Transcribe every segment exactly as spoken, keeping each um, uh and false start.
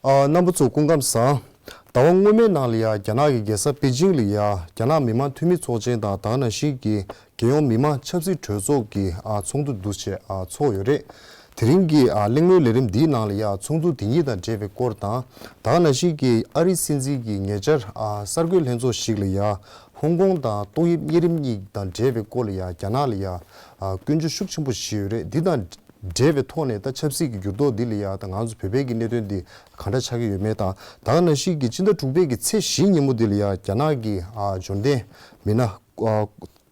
ཨ། རྣམ་པ་ཚོ་སྐུ་ཁམས་བཟང་། ཟླ་བ་སྔོན་མའི་ནང་ལ་ཡ་རྒྱ་ནག་གི་རྒྱལ་ས་པེ་ཅིང་ལ་ཡ་རྒྱ་ནག་མི་དམངས་འཐུས་མི་ཚོགས་ཆེན་དང་ད་ག་ནང་བཞིན་གྱི་རྒྱལ་ཡོངས་མི་དམངས་ཆབ་སྲིད་གྲོས་ཚོགས་ཀྱི་ཨ་ཚོགས་འདུ་འདུ་བྱས་ཨ་ཚོགས་ཡོད་རེད། དེ་རིང་གི་ཨ་གླེང་མོལ་ལས་རིམ་འདིའི་ནང་ལ་ཡ་ཚོགས་འདུ་དེ་ཉིད་དང་འབྲེལ་བའི་སྐོར་དང་ད་ག་ནང་བཞིན་གྱི་ཨ་རིའི་སྲིད་འཛིན་གྱི་ཉེ་ཆར་ཨ་གསར་འགོད་ལྷན་ཚོགས་ཤིག་ལ་ཡ་ཧོང་ཀོང་དང་ཏོག་དབྱིབས་གཉན་རིམས་གཉིས་དང་འབྲེལ་བའི་སྐོར་ལ་ཡ་རྒྱ་ནག་ལ་ཡ་ཨ་སྐྱོན་བརྗོད་ཤུགས་ཆེན་པོ་བྱས་ཡོད་རེད། འདི་དང་འབྲེལ་བའི་ཐོག་ནས་ད་ཆབ་སྲིད་ཀྱི་འགྱུར་ལྡོག་འདི་ལ་ཡ་ད་ང་ཚོ་བོད་པའི་གི་གནད་དོན་འདི་གང་འདྲ་ཆགས་ཀྱི་ཡོད་མེད་དང་ད་ག་ནང་བཞིན་གྱི་སྤྱི་ཟླ་དྲུག་པའི་གི་ཚེས་བཞི་ཉིན་མོ་འདི་ལ་ཡ་རྒྱ་ནག་གི་ཨ་འབྱོར་ལྡན་མི་སྣ་ཨ་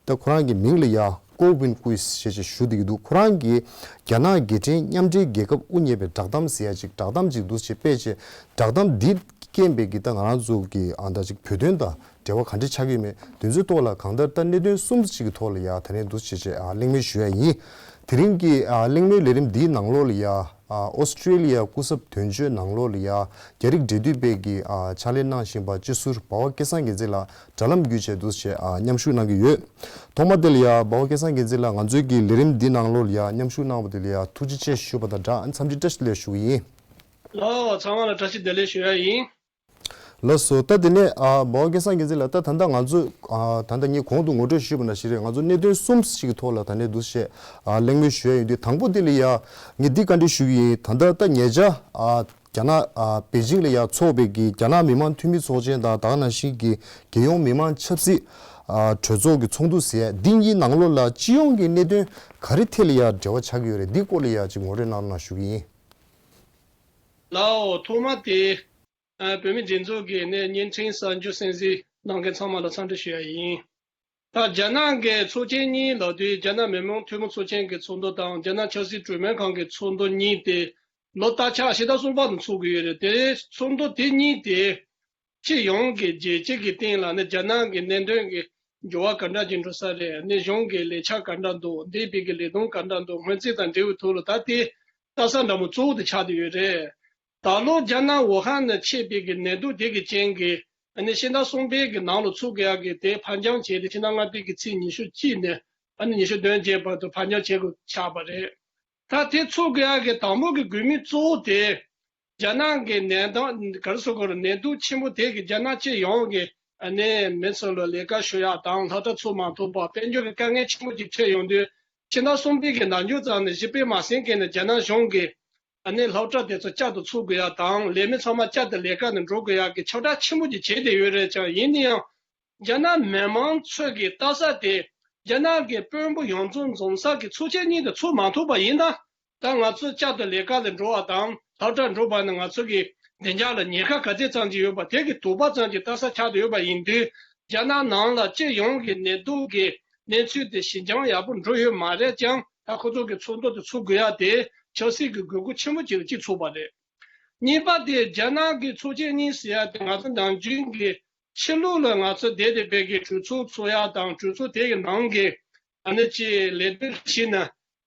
ད་ཁོ་རང་གི་མིང་ལ་ཡ་ཀོ་ཝིན་ཀུས་ཞེས་བྱས་ཞུ་བསྡད་ཀྱི་འདུག་ཁོ་རང་གིས་རྒྱ་ནག་རྒྱལ་ཕྲན་མཉམ་འབྲེལ་རྒྱལ་ཁབ་དབུ་བརྙེས་པའི་བསྒྲགས་གཏམ་ཟེར་ཡ་ཅིག་བསྒྲགས་གཏམ་ཅིག་འདུག་ཅེས་སྤེལ་བྱས་བསྒྲགས་གཏམ་འདི་རྐྱེན་པས་ཀྱི་ད་ང་རང་ཚོ་གི་ཨ་ད་ཅིག་བོད་དོན་དང་འབྲེལ་བ་ག་འདྲ་ཆགས་ཀྱི་ཡོད་མེད་དེ་ཚོའི་ཐོག་ལ་གང་ལྟར་ད་གནད་དོན་གསུམ་ཞིག་གི་ཐོག་ལ་ཡ་ད་ནས་འདུ་བྱེད་ཆེད་ཨ་གླེང་མོལ་ཞུ་ཡ་ཡིན། དེ་རིང་གི་ཨ་གླེང་མོལ་ལས་རིམ་འདིའི་ནང་ལོགས་ལ་ཡ་ཨ་ཨོ་སི་ཀྲེ་ལི་ཡ་སྐུ་ཚབ་དོན་གཅོད་ནང་ལོགས་ལ་ཡ་རྒྱ་རིགས་འབྲེལ་མཐུད་པས་ཀྱི་ཨ་ཕྱག་ལས་གནང་བཞིན་པ་སྤྱི་ཟུར་འབའ་བ་སྐལ་བཟང་རྒྱལ་མཚན་ལགས་དྲ་ལམ་བརྒྱུད་བྱས་འདུ་བྱེད་ཨ་མཉམ་ཞུགས་གནང་གི་ཡོད། ཐོག་མ་དེ་ལ་ཡ་འབའ་བ་སྐལ་བཟང་རྒྱལ་མཚན་ལགས་ང་ཚོའི་གི་ལས་རིམ་འདི་ནང་ལོགས་ལ་ཡ་མཉམ་ཞུགས་གནང་བ་དེ་ལ་ཡ་ཐུགས་རྗེ་ཆེ་ཞུ་བ་དང་སྦྲགས་འཚམས་འདྲི་བཀྲ་ཤིས་བདེ་ལེགས་ཞུ་གི་ཡིན། ལགས་ཚང་མ་ལ་བཀྲ་ཤིས་བདེ་ལེགས་ཞུ་ཡ་ཡིན། ལགས་སོ། ད་དེ་ནས་ཨ་འབའ་བ་སྐལ་བཟང་རྒྱལ་མཚན་ལགས་ད་ད་ལྟ་ང་ཚོ་ཨ་ད་ལྟ་ངས་གོང་དུ་ངོ་སྤྲོད་ཞུས་པ་ནང་བཞིན་རེད། ང་ཚོ་གནད་དོན་གསུམ་ཞིག་གི་ཐོག་ལ་ད་ནས་འདུ་བྱེད་ཨ་གླེང་མོལ་ཞུ་ཡ་ཡོད་དུས་དང་པོ་དེ་ལ་ཡ་ངས་འདི་བཀའ་འདྲི་ཞུ་གི་ཡིན། ད་ལྟ་ད་ཉེ་ཆར་ཨ་རྒྱ་ནག་ཨ་པེ་ཅིང་ལ་ཡ་ཚོགས་པའི་གི་རྒྱ་ནག་མི་དམངས་འཐུས་མི་ཚོགས་ཆེན་དང་ད་ག་ནང་བཞིན་གྱི་རྒྱལ་ཡོངས་མི་དམངས་ཆབ་སྲིད་ཨ་གྲོས་ཚོགས་ཀྱི་ཚོགས་འདུ་ཟེར་ཡ་འདི་གཉིས་ནང་ལོགས་ལ་སྤྱི་ཡོངས་ཀྱི་གནད་དོན་ག་རེ་ཐད་ལ་ཡ་འབྲེལ་བ་ཆགས་ཀྱི་ཡོད་རེད། འདི་སྐོར་ལ་ཡ་ཅིག་ངོ་སྤྲོད་གནང་རོགས་གནང་ཞུ་གི་ཡིན། ལའོ། ཐོག་མ་དེ། ཨ། བོད་མི་སྒྲིག་འཛུགས་ཀྱི་ནས་བརྙན་འཕྲིན་གསར་འགྱུར་གསན་གཟིགས་གནང་མཁན་ཚང་མ་ལ་འཚམས་འདྲི་ཞུ་ཡ་ཡིན། ད་རྒྱ་ནག་གི་ཚོགས་ཆེན་གཉིས་ལབ་དུས་རྒྱ་ནག་མི་དམངས་འཐུས་མི་ཚོགས་ཆེན་གྱི་ཚོགས་འདུ་དང་རྒྱ་ནག་ཆབ་སྲིད་གྲོས་མོལ་ཁང་གི་ཚོགས་འདུ་གཉིས་དེ་ལོ་སྟར་ཆ་ཕྱི་ཟླ་གསུམ་པ་དུ་ཚོགས་ཀྱི་ཡོད་རེད། དེ་ཚོགས་འདུ་དེ་གཉིས་དེ་སྤྱི་ཡོངས་ཀྱི་རྒྱལ་སྤྱི་གི་སྟེང་ལ་ནི་རྒྱ་ནག་གི་གནད་དོན་གྱི་འགྱུར་བ་ག་འདྲ་ཅིག་འགྲོ་ས་རེད། ནི་གཞུང་གི་ལས་འཆར་ག་འདྲ་འདུག་འདས་པའི་གི་ལས་དོན་ག་འདྲ་འདུག་སྔོན་རྩིས་དང་འབྲེལ་བའི་ཐོག་ལ་ད་དེ་ལྟ་ས་འདྲ་མོ་གཙོ་བོ་དེ་ཆགས་བསྡད་ཡོད་རེད། ད་ལོ་རྒྱ་ནག་ཝུ་ཧན་ནས་མཆེད་པའི་གི་ནད་དུག་དེ་གི་རྐྱེན་གྱིས་ནི་ཕྱི་ཟླ་གསུམ་པའི་གི་ནང་ལ་ཚོགས་དགོས་ཡག་གི་དེ་ཕར་འགྱངས་བྱས་ཏེ་ཕྱི་ཟླ་ལྔ་པའི་གི་ཚེས་ཉི་ཤུ་གཅིག་ནས་ཨ་ནི་ཉི་ཤུ་བདུན་བརྒྱད་བར་དུ་ཕར་འགྱངས་བྱེད་དགོས་ཆགས་པ་རེད། ད་དེ་ཚོགས་དགོས་ཡག་གི་དང་པོ་གི་དགོས་དམིགས་གཙོ་བོ་དེ། རྒྱ་ནག་གི་ནད་དང་ག་རེ་ཟེར་དགོས་རེད། ནད་དུག་ཆེན་པོ་དེ་གིས་རྒྱ་ནག་སྤྱི་ཡོངས་ཀྱི་ཨ་ནི་མི་ཚོ་ལ་ལས་ཀ་ཞུ་ཡག་དང་སློབ་གྲྭ་ཚུགས་མ་ཐུབ་པ། དཔལ་འབྱོར་གྱི་དཀའ་ངལ་ཆེན་པོ་ཅིག་འཕྲད་ཡོང་དུས་ཕྱི་ཟླ་གསུམ་པའི་གི་ནང་རྒྱུན་ཙམ་ནས་གཞི་དཔེ་མ་ཟིན་མཁན་ནས་རྒྱ་ནག་གཞུང་གིས་ཨ་ནི་སློབ་གྲྭ་དེ་ཚོ་བསྐྱར་དུ་ཚུགས་དགོས་ཡག་དང་ལས་མི་ཚང་མ་བསྐྱར་དུ་ལས་ཀ་ནས་འགྲོ་དགོས་ཡག་གི་ཁྱབ་བསྒྲགས་ཆེན་པོ་ཅིག་བྱས་བསྡད་ཡོད་རེད་ཀྱང་། ཡིན་ན་ཡང་། རྒྱ་ནག་མི་མང་ཚོས་ཀྱི་ལྟ་ས་དེ་རྒྱ་ནག་གི་དཔོན་པོ་ཡོངས་རྫོགས་འཛོམས་ས་གི་ཚོགས་ཆེན་གཉིས་དེ་ཚུགས་མ་ཐུབ་པ་ཡིན་ན། ད་ང་ཚོ་བསྐྱར་དུ་ལས་ཀ་ལ་འགྲོ་བ་དང་སློབ་གྲྭར་འགྲོ་བ་ནི་ང་ཚོ་གི་བདེ་འཇགས་ལ་ཉེན་ཁ་ག་ཚད་ཙམ་ཅིག་ཡོད་པ་དེ་གི་དོགས་པ་ཙམ་ཅིག་ལྟ་ས་ཆགས་བསྡད་ཡོད་པ་ཡིན་དུས། རྒྱ་ནག་ནང་ལ་སྤྱི་ཡོངས་ཀྱི་ནད་དུག་གི་གནས་ཚུལ་དེ་ཞི་འཇམ་ཡག་པོ་འགྲོ་ཡོད་མ་རེད་ཀྱང་། ད་ཁོ་ཚོ་གི་ཚོགས་འདུ་དེ་ཚུགས་དགོས་ཡ་དེ་ཆབ་སྲིད་ཀྱི་དགོས་མཁོ་ཆེན་པོ་ཅིག་ལ་གཅིག་ཚུགས་པ་རེད། གཉིས་པ་དེ་རྒྱ་ནག་གི་ཚོགས་ཆེན་གཉིས་ཟེར་ཡ་དེ་ང་ཚོ་ནམ་རྒྱུན་གྱི་ཕྱི་ལོགས་ལ་ང་ཚོ་བསྡད་བསྡད་པའི་གི་གྲོས་ཚོགས་ཚོགས་ཡ་དང་གྲོས་ཚོགས་དེ་གི་ནང་གི་ཨ་ནི་ཅིག་ལས་དོན་བྱས་ན་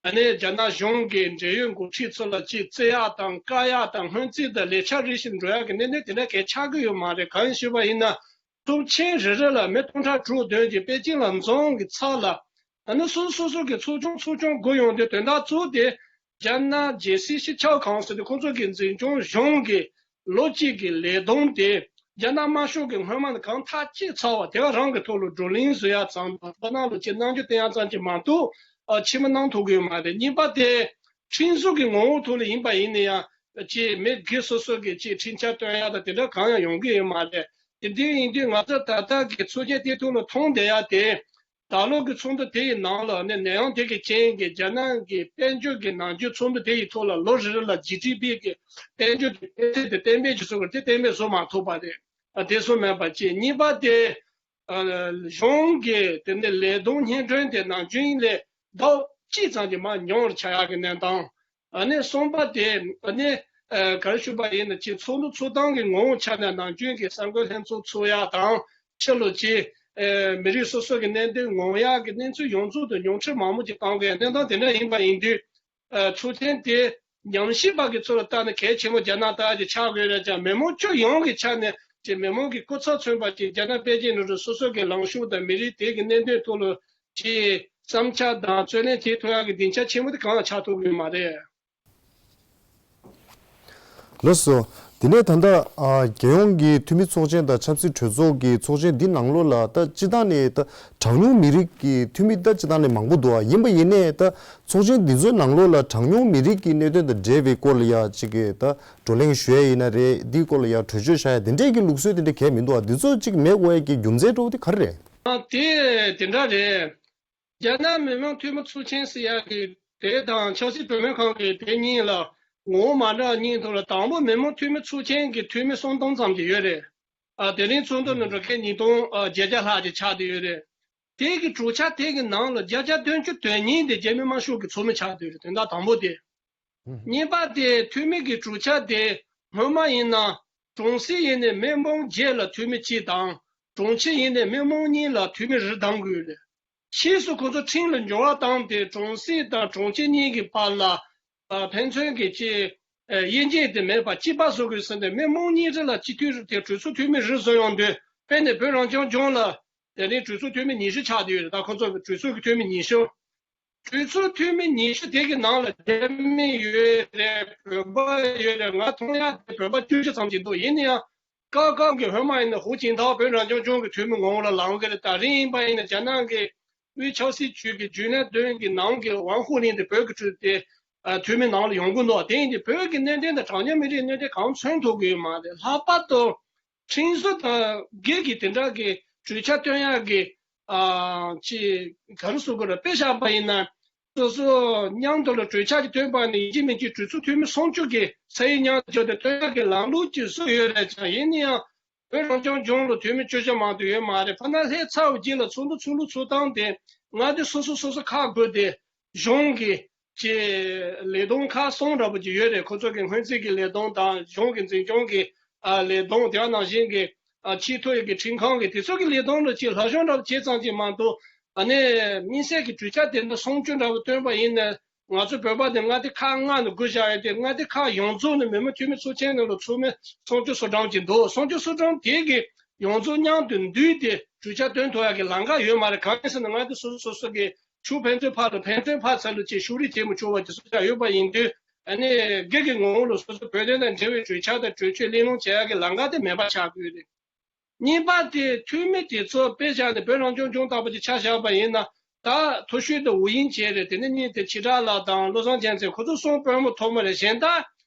ཨ་ནི་རྒྱ་ནག་གཞུང་གི་འབྲེལ་ཡོད་འགོ་ཁྲིད་ཚོ་ལ་ཅིག་བརྩི་ཡ་དང་བཀའ་ཡ་དང་སྔོན་རྩིས་དང་ལས་འཆར་རེ་བཞིན་འགྲོ་ཡ་གི་གནད་དོན་དེ་འདྲ་གས་ཆགས་ཀྱི་ཡོད་མ་རེད། གང་ཡིན་ཞུས་པ་ཡིན་ན། ཚོགས་ཆེན་རེ་རེ་ལ་མི་སྟོང་ཕྲག་དྲུག་བདུན་གྱིས་པེ་ཅིང་ལ་འཛོམས་ཀྱི་ཚབ་ལ། ཨ་ནི་སོ་སོ་སོ་སོ་གི་ཚོགས་ཆུང་ཚོགས་ཆུང་དགོས་ཡོང་དུས་དོན་དག་གཙོ་བོ་དེ་རྒྱ་ནག་རྒྱལ་སྲིད་སྤྱི་ཁྱབ་ཁང་ཟེར་དུས་ཁོང་ཚོ་གི་འཛིན་སྐྱོང་གཞུང་གི་ལོ་གཅིག་གི་ལས་དོན་དེ་རྒྱ་ནག་དམར་ཤོག་གི་སྔོན་མ་ནས་གང་ཐག་ཆོད་ཚར་བ་དེ་ག་རང་གི་ཐོག་ལ་བགྲོ་གླེང་བཟོ་ཡ་ཙམ་དང་ཕ་ནང་ལ་ཅིག་རྣམ་འགྱུར་བསྟན་ཡ་ཙམ་ཅིག་མ་གཏོགས་ཨ་ཕྱི་མ་གནང་ཐུབ་ཀྱི་ཡོད་མ་རེད། གཉིས་པ་དེ་ཁྲིམས་བཟོ་གི་ངོ་བོ་ཐོག་ལ་ཡིན་པ་ཡིན་ན་ཡང་ཅིག་མི་སྒེར་སོ་སོ་གི་ཅིག་འཕྲིན་བཅར་སྟོན་ཡ་དང་དེ་འདྲ་གང་ཡང་ཡོང་གི་ཡོད་མ་རེད། དེ་འདྲ་ཡིན་དུས་ང་ཚོ་ད་ལྟ་གི་ཚོགས་ཆེན་དེ་ཐོག་ལ་མཐོང་བསྡད་ཡ་དེ། ད་ལོ་གི་ཚོགས་འདུ་དེ་ཡི་ནང་ལ་ནི་ནད་ཡམས་དེ་གི་རྐྱེན་གྱིས་རྒྱ་ནག་གི་དཔལ་འབྱོར་གྱི་ནམ་རྒྱུན་ཚོགས་འདུ་དེ་ཡི་ཐོག་ལ་ལོ་རེ་རེ་ལ་ཇི་ཌི་པི་གི་དཔལ་འབྱོར་གྱི་འཕེལ་ཚད་དེ་གཏན་འབེབས་ཀྱི་བཟོ་དགོས་དེ་གཏན་འབེབས་བཟོ་མ་ཐུབ་པ་རེད། ཨ་དེ་བཟོ་མེད་པ་བཅས། གཉིས་པ་དེ་ཨ་གཞུང་གི་དེ་ནས་ལས་དོན་སྙན་སྒྲོན་དེ་ནམ་རྒྱུན་ལས་ཟླ་བ་གཅིག་ཙམ་གྱིས་མར་ཉུང་བར་ཆགས་ཡག་གི་གནས་སྟངས། ཨ་ནི་གསུམ་པ་དེ་ཨ་ནི་ཨ་ག་རེ་ཞུ་བ་ཡིན་ན་ཅིག་ཚོགས་འདུ་ཚོགས་སྟངས་ཀྱི་ངོ་བོ་ཆ་ནས་ནམ་རྒྱུན་གྱི་གསར་འགོད་ལྷན་ཚོགས་ཚོགས་ཡག་དང་ཕྱི་ལོགས་ཀྱི་ཨ་མི་རིགས་སོ་སོ་གི་གནད་དོན་ངོ་ཡག་གི་གནས་ཚུལ་ཡོངས་རྫོགས་དུ་ཉུང་འཕྲི་མང་པོ་ཅིག་བཏང་དགོས་གནས་སྟངས་དེ་འདྲ་ཡིན་པ་ཡིན་དུས། ཨ་ཚོགས་ཆེན་དེ་ཉམས་ཞིབ་པ་གི་ཚུལ་ལ་བལྟས་ན་གལ་ཆེན་པོ་རྒྱ་ནག་ལྟ་བ་ཅིག་ཆགས་དགོས་རེད་ཀྱང་། མི་མང་སྤྱི་ཡོངས་ཀྱི་ཆ་ནས་ཀྱི་མི་མང་གི་སྐུ་ཚབ་མཚོན་པ་ཅིག་རྒྱ་ནག་པེ་ཅིང་ནང་དུ་སོ་སོ་གི་ལངས་ཕྱོགས་དང་མི་རིགས་དེ་གི་གནད་དོན་ཐོག་ལ་ཀྱི་བསམ་འཆར་དང་རྩོད་ལེན་བྱེད་ཐུབ་ཡག་གི་སྡིངས་ཆ་ཆེན་པོ་དེ་གང་ཡང་ཆགས་ཐུབ་ཀྱི་མ་རེད། ལགས་སོ། དེ་ནས་ད་ལྟ་ཨ་རྒྱལ་ཡོངས་ཀྱི་འཐུས་མི་ཚོགས་ཆེན་དང་ཆབ་སྲིད་གྲོས་ཚོགས་ཀྱི་ཚོགས་ཆེན་འདི་ནང་ལོགས་ལ་ད་སྤྱི་བཏང་ནས་ད་གྲངས་ཉུང་མི་རིགས་ཀྱི་འཐུས་མི་ད་སྤྱི་བཏང་ནས་མང་པོ་འདུག་ཨ། ཡིན་པ་ཡིན་ནའི་ད་ཚོགས་ཆེན་འདི་ཚོའི་ནང་ལོགས་ལ་གྲངས་ཉུང་མི་རིགས་ཀྱི་གནད་དོན་དང་འབྲེལ་བའི་སྐོར་ལ་ཡ་གཅིག་གི་ད་བགྲོ་གླེང་ཞུ་ཡ་ཡིན་ན་རེད། འདིའི་སྐོར་ལ་ཡ་གྲོས་ཆོད་བཞག་ཡ་དེ་འདྲས་ཀྱི་ལུགས་སྲོལ་དེ་འདྲས་གང་ཡང་མི་འདུག་ཨ། འདི་ཚོ་གཅིག་མེད་དགོས་ཡ་གི་རྒྱུ་མཚན་གཙོ་བོ་དེ་ག་རེ་རེད། ཨ་དེ་དེ་འདྲ་རེད། རྒྱ་ནག་མི་དམངས་འཐུས་མི་ཚོགས་ཆེན་ཟེར་ཡག་གི་དེ་དང་ཆབ་སྲིད་གྲོས་མོལ་ཁང་གི་དེ་གཉིས་ལ་ངོ་བོ་མ་འདྲ་བ་གཉིས་ཐོག་ལ། དང་པོ་མི་དམངས་འཐུས་མི་ཚོགས་ཆེན་གྱི་འཐུས་མི་སུམ་སྟོང་ཙམ་ཅིག་ཡོད་རེད། ཨ་དེ་རིང་ཚོགས་འདུ་ནང་འགྲོ་མཁན་ཉིས་སྟོང་བརྒྱད་བརྒྱ་ལྷག་ཅིག་ཆགས་བསྡད་ཡོད་རེད། དེ་གི་གྲོས་འཆར་དེ་གི་ནང་ལ་བརྒྱ་ཆ་བདུན་ཅུ་དོན་གཉིས་དེ་རྒྱ་མི་དམར་ཤོག་གི་ཚོགས་མི་ཆགས་བསྡད་ཡོད་རེད། དོན་དག་དང་པོ་དེ། གཉིས་པ་དེ་འཐུས་མི་གི་གྲོས་འཆར་དེ་སྔོན་མ་ཡིན་ན་གྲོང་གསེབ་ཡིན་ནའི་མི་འབུམ་བརྒྱད་ལ་འཐུས་མི་གཅིག་དང་། གྲོང་ཁྱེར་ཡིན་ནའི་མི་འབུམ་གཉིས་ལ་འཐུས་མི་རེ་གདམ་དགོས་རེད། ཕྱིས་སུ་ཁོ་ཚོ་ཁྲིམས་ལ་འགྱུར་བ་བཏང་སྟེ་གྲོང་གསེབ་དང་གྲོང་ཁྱེར་གཉིས་ཀྱི་བར་ལ་ཨ་ཕན་ཚུན་གྱི་ཅིག་ཨ་དབྱེ་འབྱེད་དེ་མེད་པ་གཅིག་པ་བཟོ་དགོས་ཟེར་ནས་མི་འབུམ་གཉིས་རེ་ལ་སྤྱི་འཐུས་དེ་གྲོས་ཚོགས་འཐུས་མི་རེ་བཟོ་ཡོང་དུས། དཔེར་ན་བོད་རང་སྐྱོང་ལྗོངས་ལ་དེ་རིང་གྲོས་ཚོགས་འཐུས་མི་ཉི་ཤུ་ཆགས་བསྡད་ཡོད་རེད། ད་ཁོ་ཚོ་གི་གྲོས་ཚོགས་ཀྱི་འཐུས་མི་ཉི་ཤུ། གྲོས་ཚོགས་འཐུས་མི་ཉི་ཤུ་དེ་གི་ནང་ལ་རྒྱ་མི་ཡོད་རེད། བོད་པ་ཡོད་རེད། ང་མཐོང་ཡག་དེ་བོད་པ་བཅུ་བཞི་ཙམ་ཅིག་འདུག་ཡིན་ན་ཡང་སྐབས་སྐབས་ཀྱི་སྔོན་མ་ཡིན་ན་ཧུའུ་ཅིན་ཐའོ་བོད་རང་སྐྱོང་ལྗོངས་ཀྱི་འཐུས་མི་ངོ་བོ་ལ་ལངས་ཀྱི་རེད། ད་རིང་ཡིན་པ་ཡིན་ན་རྒྱ་ནག་གི་དབུས་ཆབ་སྲིད་ཅུས་ཀྱི་རྒྱུན་ལས་བདུན་གྱི་ནང་གི་ཝང་ཧུའུ་ལིན་དེ་བོད་ཀྱི་ཁྲོད་དེ་ཨ་འཐུས་མི་ནང་ལ་ཡོང་གི་འདུག་དེ་ཡིན་དུས་བོད་ཀྱི་གནད་དོན་དང་གྲངས་ཉུང་མི་རིགས་གནད་དོན་གང་མཚོན་ཐུབ་ཀྱི་ཡོད་མ་རེད། ལྷག་པར་དུ་ཁྲིམས་བཟོ་དང་སྒེར་གྱི་དེ་འདྲ་གི་གྲོས་འཆར་བཏོན་ཡག་གི་ཨ་ཅིག་ག་རེ་ཟེར་དགོས་རེད། དཔེ་བཞག་པ་ཡིན་ན། སོ་སོ་མཉམ་དུ་ལ་གྲོས་འཆར་ཅིག་བཏོན་པ་ནི་ཡིན་གཅིག་མིན་གཅིག་གྲོས་ཚོགས་འཐུས་མི་སུམ་ཅུ་གི་ས་ཡིག་མཉམ་དུ་འཇོག་སྟེ་བཏོན་ཡག་གི་ལམ་ལུགས་ཅིག་བཟོས་ཡོད་རེད་ཀྱང་། ཡིན་ན་ཡང་བོད་རང་སྐྱོང་ལྗོངས་ལ་འཐུས་མི་བཅུ་བཞི་མ་གཏོགས་ཡོད་མ་རེད། ཕ་ན་ལྷས་ཚར་བའི་རྗེས་ལ་ཚོགས་འདུ་ཚོགས་ལུགས་ཚོགས་སྟངས་དེ་མངའ་སྡེ་སོ་སོ་སོ་སོ་ཁག་བགོས་ཏེ་གཞུང་གི་ཀྱི་ལས་དོན་ཁག་གསུམ་འདྲ་པོ་ཅིག་ཡོད་རེད། ཁོ་ཚོ་གི་སྔོན་རྩིས་ཀྱི་ལས་དོན་དང་། གཞུང་གི་འཛིན་སྐྱོང་གི་ཨ་ལས་དོན། དེ་ནང་བཞིན་གྱི་ཨ་ཆེས་མཐོ་ཡི་གི་ཁྲིམས་ཁང་གི་དེ་ཚོ་གི་ལས་དོན་ལ་ཅིག་སློབ་སྦྱོང་འདྲ་པོ་བྱས་ཙམ་ཅིག་མ་གཏོགས། ཨ་ནི་དམིགས་བསལ་གྱི་གྲོས་འཆར་དེ་འདྲ་སུམ་ཅུ་འདྲ་པོ་བཏོན་པ་ཡིན་ན། ང་ཚོ་བོད་པ་དེ་མངའ་སྡེ་ཁག་ལྔ་ནས་བགོས་བཞག་ཡོད་དེ། མངའ་སྡེ་ཁག་ཡོངས་རྫོགས་ནས་མི་དམངས་འཐུས་མི་ཚོགས་ཆེན་ནང་ལ་ཚོགས་མི་སུམ་ཅུ་སོ་གྲངས་ཅིག་འདུག་སུམ་ཅུ་སོ་གྲངས་དེ་གི་ཡོངས་རྫོགས་མཉམ་དུ་འདུས་ཏེ་གྲོས་འཆར་བཏོན་ཐུབ་ཡག་གི་ལམ་ཁ་ཡོད་མ་རེད། གང་ཡིན་ཟེར་ན་མངའ་སྡེ་སོ་སོ་སོ་སོ་གི་ཕྱོགས་ཕན་ཚུན་བར་དུ་ཕན་ཚུན་ཕར་ཚུར་ལ་ཅིག་ཕྱོགས་རིས་བྱེད་མི་ཆོག་པ་ཅིག་སྲོལ་ཆགས་ཡོད་པ་ཡིན་དུས། ཨ་ནི་སྒེར་གྱི་ངོ་བོ་ལ་སོ་སོ་བོད་དོན་དང་འབྲེལ་བའི་གྲོས་འཆར་དང་གྲོས་ཆོད་གླེང་སློང་བྱེད་ཡག་གི་ལམ་ཁ་དེ་མེད་པ་ཆགས་ཀྱི་ཡོད་རེད། གཉིས་པ་དེ་འཐུས་མི་དེ་ཚོ་དཔེ་བཞག་ནས་བོད་རང་སྐྱོང་ལྗོངས་ལྟ་བུ་ཅིག་ཆ་བཞག་པ་ཡིན་ན། ད་མཐོ་ཤོས་དེ་ཝུའུ་དབྱིང་ཇེ་རེད། དེ་ནས་གཉིས་དེ་ཆི་ཏྲ་ལགས་དང་བློ་བཟང་རྒྱལ་མཚན། ཁོ་ཚོ་གསུམ་དཔོན་པོ་ཐོག་མ་རེད། གཞན་དག་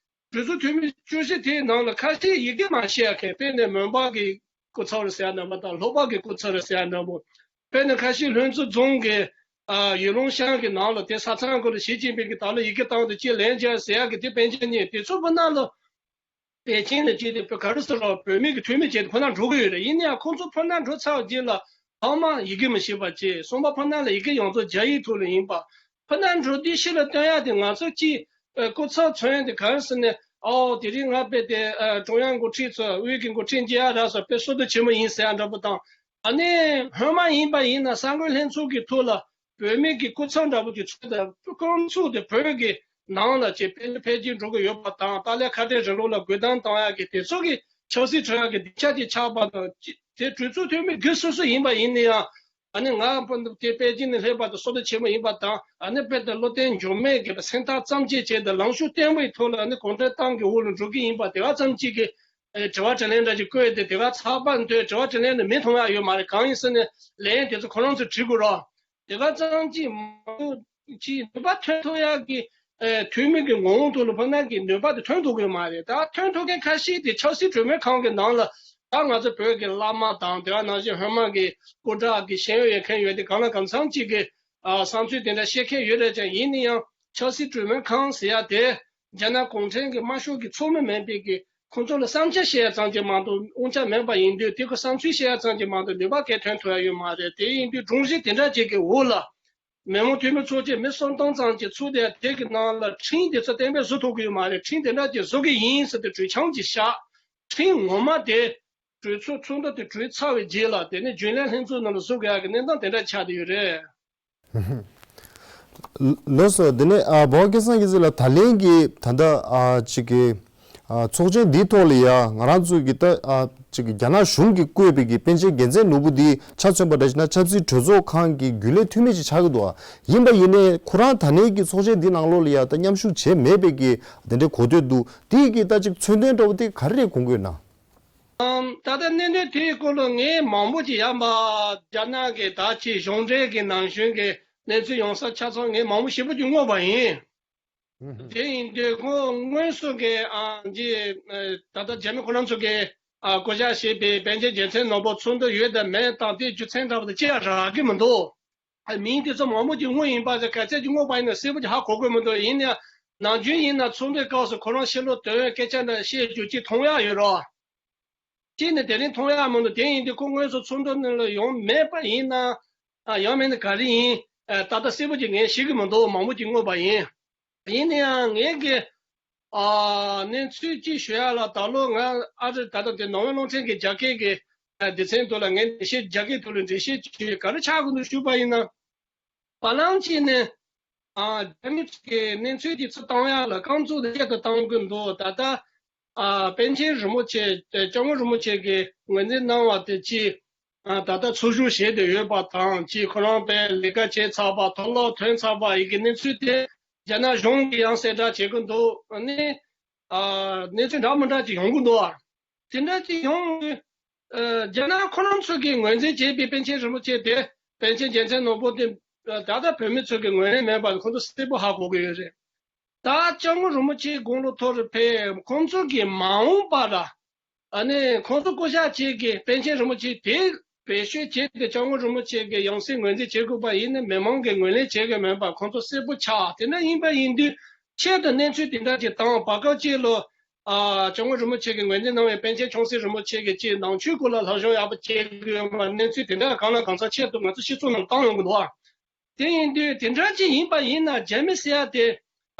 གྲོས་ཚོགས་འཐུས་མི་བཅུ་བཞི་དེའི་ནང་ལ་ཁ་ཤས་ཡི་གེ་མ་ཤེས་ཡག་གི། དཔེར་ན་མོན་པ་གི་སྐུ་ཚབ་རེད་ཟེར་ཡག་འདྲ་པོ་དང་། ལྷོ་པ་གི་སྐུ་ཚབ་རེད་ཟེར་ཡག་འདྲ་པོ། དཔེར་ན་ཁ་ཤས་ལྷུན་རྩེ་རྫོང་གི་ཨ་ཡུལ་ལུང་ཤང་གི་ནང་ལ་དེ་ས་མཚམས་སྐོར་ལ་ཞི་ཅིན་ཕིང་གིས་ད་ལོ་ཡི་གེ་བཏང་དུས་ཅིག་ལན་རྒྱག་ཟེར་ཡག་གི་དེ་པཎ་ཆེན་གཉིས་དེ་ཚོ་བུ་ན་ལོ། པེ་ཅིན་ལ་སྐྱེས་ཏེ་བོད་ག་རེ་ཟེར་རོགས། བོད་མི་གི་འཐུས་མི་བྱས་ཏེ་ཁོ་ན་འགྲོ་གི་ཡོད་རེད། ཡིན་ན་ཡང་ཁོང་ཚོ་ཁོ་ན་འགྲོ་ཚར་བ་རྗེས་ལ་ཐོག་མ་ཡི་གེ་མི་ཤེས་པ་བྱས། གསུམ་པ་ཁོ་ན་ལ་ཡི་གེ་ཡོངས་རྫོགས་རྒྱ་ཡིག་ཐོག་ལ་ཡིན་པ། ཁོ་ན་འགྲོ་དུས་ཕྱི་ལ་སྟོན་ཡག་དེ་ང་ཚོ་གཅིག་ཨ་སྐུ་ཚབ་མཚོན་ཡག་དེ་ག་རེ་ཟེར་ནས། ཨོ་དེ་རིང་ང་དཔེ་དེ་ཨ་ཀྲུང་དབྱང་འགོ་ཁྲིད་ཚོ་དབུས་ཀྱི་འགོ་ཁྲིད་མཇལ་ཡག་རག་སོང་། དཔེ་བསོད་བདེ་ཆེན་པོ་ཡིན་ཟེར་ཡག་འདྲ་པོ་དང་། ཨ་ནི་སྔོན་མ་ཡིན་པ་ཡིན་ན་གསར་འགོད་ལྷན་ཚོགས་ཀྱི་ཐོག་ལ་བོད་མི་གི་སྐུ་ཚབ་འདྲ་པོ་ཅིག་ཚུད་དེ་སྐུ་ཚབ་དེ་བོད་ཀྱི་ནང་ལ་ཅིག་དཔེ་འཕེལ་རྒྱས་འགྲོ་གི་ཡོད་པ་དང་། ཏཱ་ལའི་ཁ་བྲལ་རིང་ལུགས་ལ་རྒོལ་རྡུང་བཏང་ཡག་གི་དེ་ཚོ་གི་ཆབ་སྲིད་གྲོས་ཡག་གི་སྡིངས་ཆ་ཅིག་ཆགས་པ་དང་། ཅི་དེ་གྲོས་ཚོགས་འཐུས་མི་སྒེར་སོ་སོ་ཡིན་པ་ཡིན་ན་ཡང་། ཨ་ནི་ང་དེ་པེ་ཅིན་ནས་སླེབས་པ་དང་བསོད་བདེ་ཆེན་པོ་ཡིན་པ་དང་། ཨ་ནི་དཔེ་དེ་བློ་བརྟན་འགྱུར་མེད་ཀྱི་སེམས་ཐག་ཙམ་གཅིག་བྱས་ཏེ་ལངས་ཕྱོགས་བརྟན་པོའི་ཐོག་ལ་ཨ་ནི་གུང་ཁྲན་ཏང་གི་འོག་ལ་འགྲོ་གི་ཡིན་པ་དེ་ག་ཙམ་གཅིག་གི་ཨེ་དྲི་བ་དྲིས་ལན་འདྲ་ཅིག་བཀོད་དེ། དེ་ག་ཚགས་པར་འདོན། དྲི་བ་དྲིས་ལན་ནི་མི་མཐོང་ཡག་ཡོད་མ་རེད། གང་ཡིན་ཟེར་ན་ལན་དེ་ཚོ་ཁོ་རང་ཚོས་བྲིས་དགོས་རོགས། དེ་ག་ཙམ་གཅིག་མ་གཏོགས་ཅིག་ནུས་པ་ཐོན་ཐུབ་ཡག་གི་ཨེ་འཐུས་མི་གི་ངོ་བོ་ཐོག་ལ་ཕ་ན་གི་ནུས་པ་དེ་ཐོན་ཐུབ་ཀྱི་ཡོད་མ་རེད། ད་ཐོན་ཐུབ་མཁན་ཁ་ཤས་དེ་ཆབ་སྲིད་གྲོས་མོལ་ཁང་གི་ནང་ལ་ད་ང་ཚོ་བོད་ཀྱི་བླ་མ་དང་། དེ་ག་ནང་བཞིན་ཧོན་མ་གི་སྐུ་དྲག་གི་ཤེས་ཡོན་ཡོད་མཁན་ཡོད་དེ། གང་ལ་གང་འཚམ་གཅིག་གི་ཨ་བསམ་ཚུལ་དེ་འདྲ་བཤད་མཁན་ཡོད་རེད་ཀྱང་། ཡིན་ན་ཡང་ཆབ་སྲིད་གྲོས་མོལ་ཁང་ཟེར་ཡག་དེ་རྒྱ་ནག་གུང་ཁྲན་གྱི་དམར་ཤོག་གི་ཚོགས་མི་མིན་པའི་གི་ཁོང་ཚོ་ལ་བསམ་འཆར་བཤད་ཡག་ཙམ་གྱིས་མ་གཏོགས་དབང་ཆ་མེད་པ་ཡིན་དུས། དེ་ཁོ་བསམ་ཚུལ་བཤད་ཡག་ཙམ་གྱིས་མ་གཏོགས་ནུས་པ་གང་ཐོན་ཐུབ་ཡག་ཡོད་མ་རེད། དེ་ཡིན་དུས་སྒྲོམ་གཞི་དེ་འདྲ་ཅིག་གི་འོག་ལ་མི་དམངས་འཐུས་མི་ཚོགས་ཆེན་མི་སུམ་སྟོང་ཙམ་ཅིག་ཚུད་དེ། དེ་གི་ནང་ལ་ཁྲིམས་དེ་ཚོ་གཏན་འབེབས་བཟོ་ཐུབ་ཀྱི་ཡོད་མ་རེད། ཁྲིམས་དེ་འདྲ་ཅིག་བཟོ་གི་ཡིན་ཟེར་ཏེ་གྲོས་འཆར་ཅིག་བཞག་ཁྲིམས་ངོ་མ་དེ་གྲོས་ཚོགས་ཚོགས་འདུ་དེ་གྲོལ་ཚར་བའི་རྗེས་ལ་དེ་ནས་རྒྱུན་ལས་ལྷན་ཚོགས་ནང་ལ་བཟོ་དགོས་ཡག་གི་གནས་སྟངས་དེ་འདྲ་ཆགས་བསྡད་ཡོད་རེད། ལགས་སོ། དེ་ནས་ཨ་འབའ་བ་སྐལ་བཟང་རྒྱལ་མཚན་ལགས། ད་ལན་གྱི་ད་ལྟ་ཨ་ཅིག་གི་ ཨ། ཚོགས་ཆེན་འདིའི་ཐོག་ལ་ཡ་ང་རང་ཚོ་གི་ད་ཨ་ཅིག་རྒྱ་ནག་གཞུང་གིས་བསྐོས་པའི་གི་པཎ་ཆེན་རྒྱལ་མཚན་ནོར་བུ་འདི་ཆ་མཚོན་པ་འདྲ་ཞིག་ན་ཆབ་སྲིད་གྲོས་ཚོགས་ཁང་གི་རྒྱུན་ལས་འཐུས་མི་ཅིག་ཆགས་ཀྱི་འདུག་ཡིན་པ་ཡིན་ནའི་ཁོ་རང་ད་ནས་ཀྱི་ཚོགས་ཆེན་འདི་ནང་ལོགས་ལ་ཡ་ད་མཉམ་ཞུགས་བྱས་མེད་པའི་གི་དེ་འདྲའི་གོ་ཐོས་འདུག་དེའི་གི་ད་ཅིག་མཚོན་དོན་འདྲ་བོ་དེ་ག་རེ་རེད་དགོངས་ཀྱི་ཡོད་ན། ཨམ། ད་ལྟ་གནད་དོན་དེའི་སྐོར་ལ་ངས་མང་པོ་ཅིག་ཡང་པ་རྒྱ་ནག་གི་ད་ཅིག་གཞུང་འབྲེལ་གྱི་ནང་གཞུང་གི་གནས་ཚུལ་ཡོང་ས་ཆ་ཚང་ངས་མང་པོ་ཞེ་པོ་ཅིག་མངོན་པ་ཡིན། དེ་ཡིན་དུས་ཁོང་དངོས་སུ་གི་ཨ་ཅིག་ཨ་ད་ལྟ་རྒྱ་མི་ཁོ་རང་ཚོ་གི་ཨ་བསྐོ་བཞག་བྱས་པའི་པཎ་ཆེན་རྒྱལ་མཚན་ནོར་བུ་ཚོགས་འདུ་ཡོད་དམ་མེད་དང་དེའི་རྒྱུ་མཚན་འདྲ་བ་དེ་ཅི་ཡང་རག་གི་མི་འདུག་ཨ་མིང་དེ་ཚོ་མང་པོ་ཅིག་དངོས་ཡིན་པ་ཟེར་ག་ཚད་ཅིག་དངོས་པ་ཡིན་ན་གསལ་པོ་ཅིག་ཧ་གོ་དགོས་མི་འདུག་ཡིན་ཡང་ནམ་རྒྱུན་ཡིན་ན་ཚོགས་འདུའི་སྐབས་སུ་ཁོ་རང་ཕྱི་ལོགས་དོན་སྐད་ཆ་འདྲ་བཤད་རྒྱུ་ཅིག་མཐོང་ཡག་ཡོད་རོགས། གཅིག་ནས་དེ་རིང་མཐོང་ཡག་མི་འདུག་དེ་ཡིན་དུས་ཁོ་དངོས་སུ་ཚོགས་འདུ་ནང་ལ་ཡོང་མེད་པ་ཡིན་ན། ཨ་ཡང་མིན་ན་ག་རེ་ཡིན། ཨ་ད་ལྟ་གསལ་པོ་ཅིག་ངས་ཤེས་ཀྱི་མི་འདུག་མང་པོ་ཅིག་དངོས་པ་ཡིན། ཡིན་ན་ཡང་ངས་ཀྱི་ཨ་གནས་ཚུལ་གཅིག་ཞུ་ཡག་ལ་ད་ལོ་ང་ཨ་རི་ད་ལྟ་དེ་ནོར་ཝེ་རླུང་འཕྲིན་གྱི་རྒྱ་སྐད་ཀྱི་ཨ་སྡེ་ཚན་དུ་ལ་ངས་འགྲེལ་བཤད་རྒྱ་སྐད་ཐོག་ལ་འགྲེལ་བཤད་ཅིག་ག་རེ་ཆགས་ཀྱི་འདུག་ཞུས་པ་ཡིན་ན། བ་ལང་གཅིག་ནས་ཨ་རྒྱ་མི་ཚོ་གི་གནས་ཚུལ་དེ་ཚོ་བཏང་ཡག་ལ་རྐང་བཙུགས་ཆེད་དུ་བཏང་གི་འདུག་ད་ལྟ་ཨ་པཎ་ཆེན་རིན་པོ་ཆེ་སྐྱབས་མགོན་རིན་པོ་ཆེ་གིས་ངོས་འཛིན་གནང་བ་དེ་གཅིག་ཨ་ད་ལྟ་འཚོ་བཞུགས་བྱས་ཏེ་ཡོད་པ་དང་གཅིག་ཁོ་རང་དཔེ་ལས་ཀ་བྱས་ཚར་བ་མཐོ་སློབ་ཐོན་ཚར་བ་ཡི་གི་གནས་ཚུལ་དེ་རྒྱ་ནག་གཞུང་གིས་ཡང་གསལ་བསྒྲགས་བྱེད་ཀྱི་འདུག་ཨ་ནི་ཨ་གནས་ཚུལ་འདྲ་མི་འདྲ་ཅིག་ཡོང་གི་འདུག་ཨ། དེ་འདྲ་ཅིག་ཡོང་། ཨ་རྒྱ་ནག་ཁོ་རང་ཚོ་གིས་ངོས་འཛིན་བྱས་པའི་པཎ་ཆེན་རིན་པོ་ཆེ་དེ་པཎ་ཆེན་རྒྱལ་མཚན་ནོར་བུ་དེ་ཨ་ད་ལྟ་བོད་མི་ཚོ་གིས་ངོས་ལེན་མེད་པ་ཁོ་ཚོ་གསལ་པོ་ཧ་གོ་གི་ཡོད་རེད། ད་སྐྱབས་མགོན་རིན་པོ་ཆེའི་དགུང་ལོ་མཐོ་རུ་ཕེབས་ཁོང་ཚོ་གིས་མ་འོངས་པ་ལ་ཨ་ནི་ཁོང་ཚོ་བསྐོ་བཞག་བྱེད་ཀྱི་པཎ་ཆེན་རིན་པོ་ཆེ་དེ་བེད་སྤྱོད་བྱས་ཏེ་སྐྱབས་མགོན་རིན་པོ་ཆེ་གི་ཡང་སྲིད་ངོས་འཛིན་བྱེད་དགོས་པ་ཡིན་ན་མི་མང་གིས་ངོས་ལེན་བྱེད་ཀྱི་མེད་པ་ཁོང་ཚོ་གསལ་པོ་ཆགས། དེ་འདྲ་ཡིན་པ་ཡིན་དུས་ཆེད་དུ་གནས་ཚུལ་དེ་འདྲ་ཅིག་བཏང་བར་སྐབས་གཅིག་ལ། ཨ་སྐྱབས་མགོན་རིན་པོ་ཆེ་གིས་ངོས་འཛིན་གནང་བའི་པཎ་ཆེན་ཆུང་སྲིད་རིན་པོ་ཆེ་གིས་ཅིག་ནང་ཆོས་སྐོར་ལ་སློབ་སྦྱོང་ཡག་པོ་བྱེད་དགོས་པ་གནས་ཚུལ་དེ་འདྲ་གང་ལ་གང་འཚམ་ཆེད་དུ་ང་ཚོ་སྤྱི་ཚོགས་ནང་བཏང་ཡོང་གི་འདུག་ཨ། དེ་ཡིན་དུས་དེ་འདྲ་ཅིག་ཡིན་པ་ཡིན་ན་རྒྱ་མི་ཟེར་ཡ་དེ་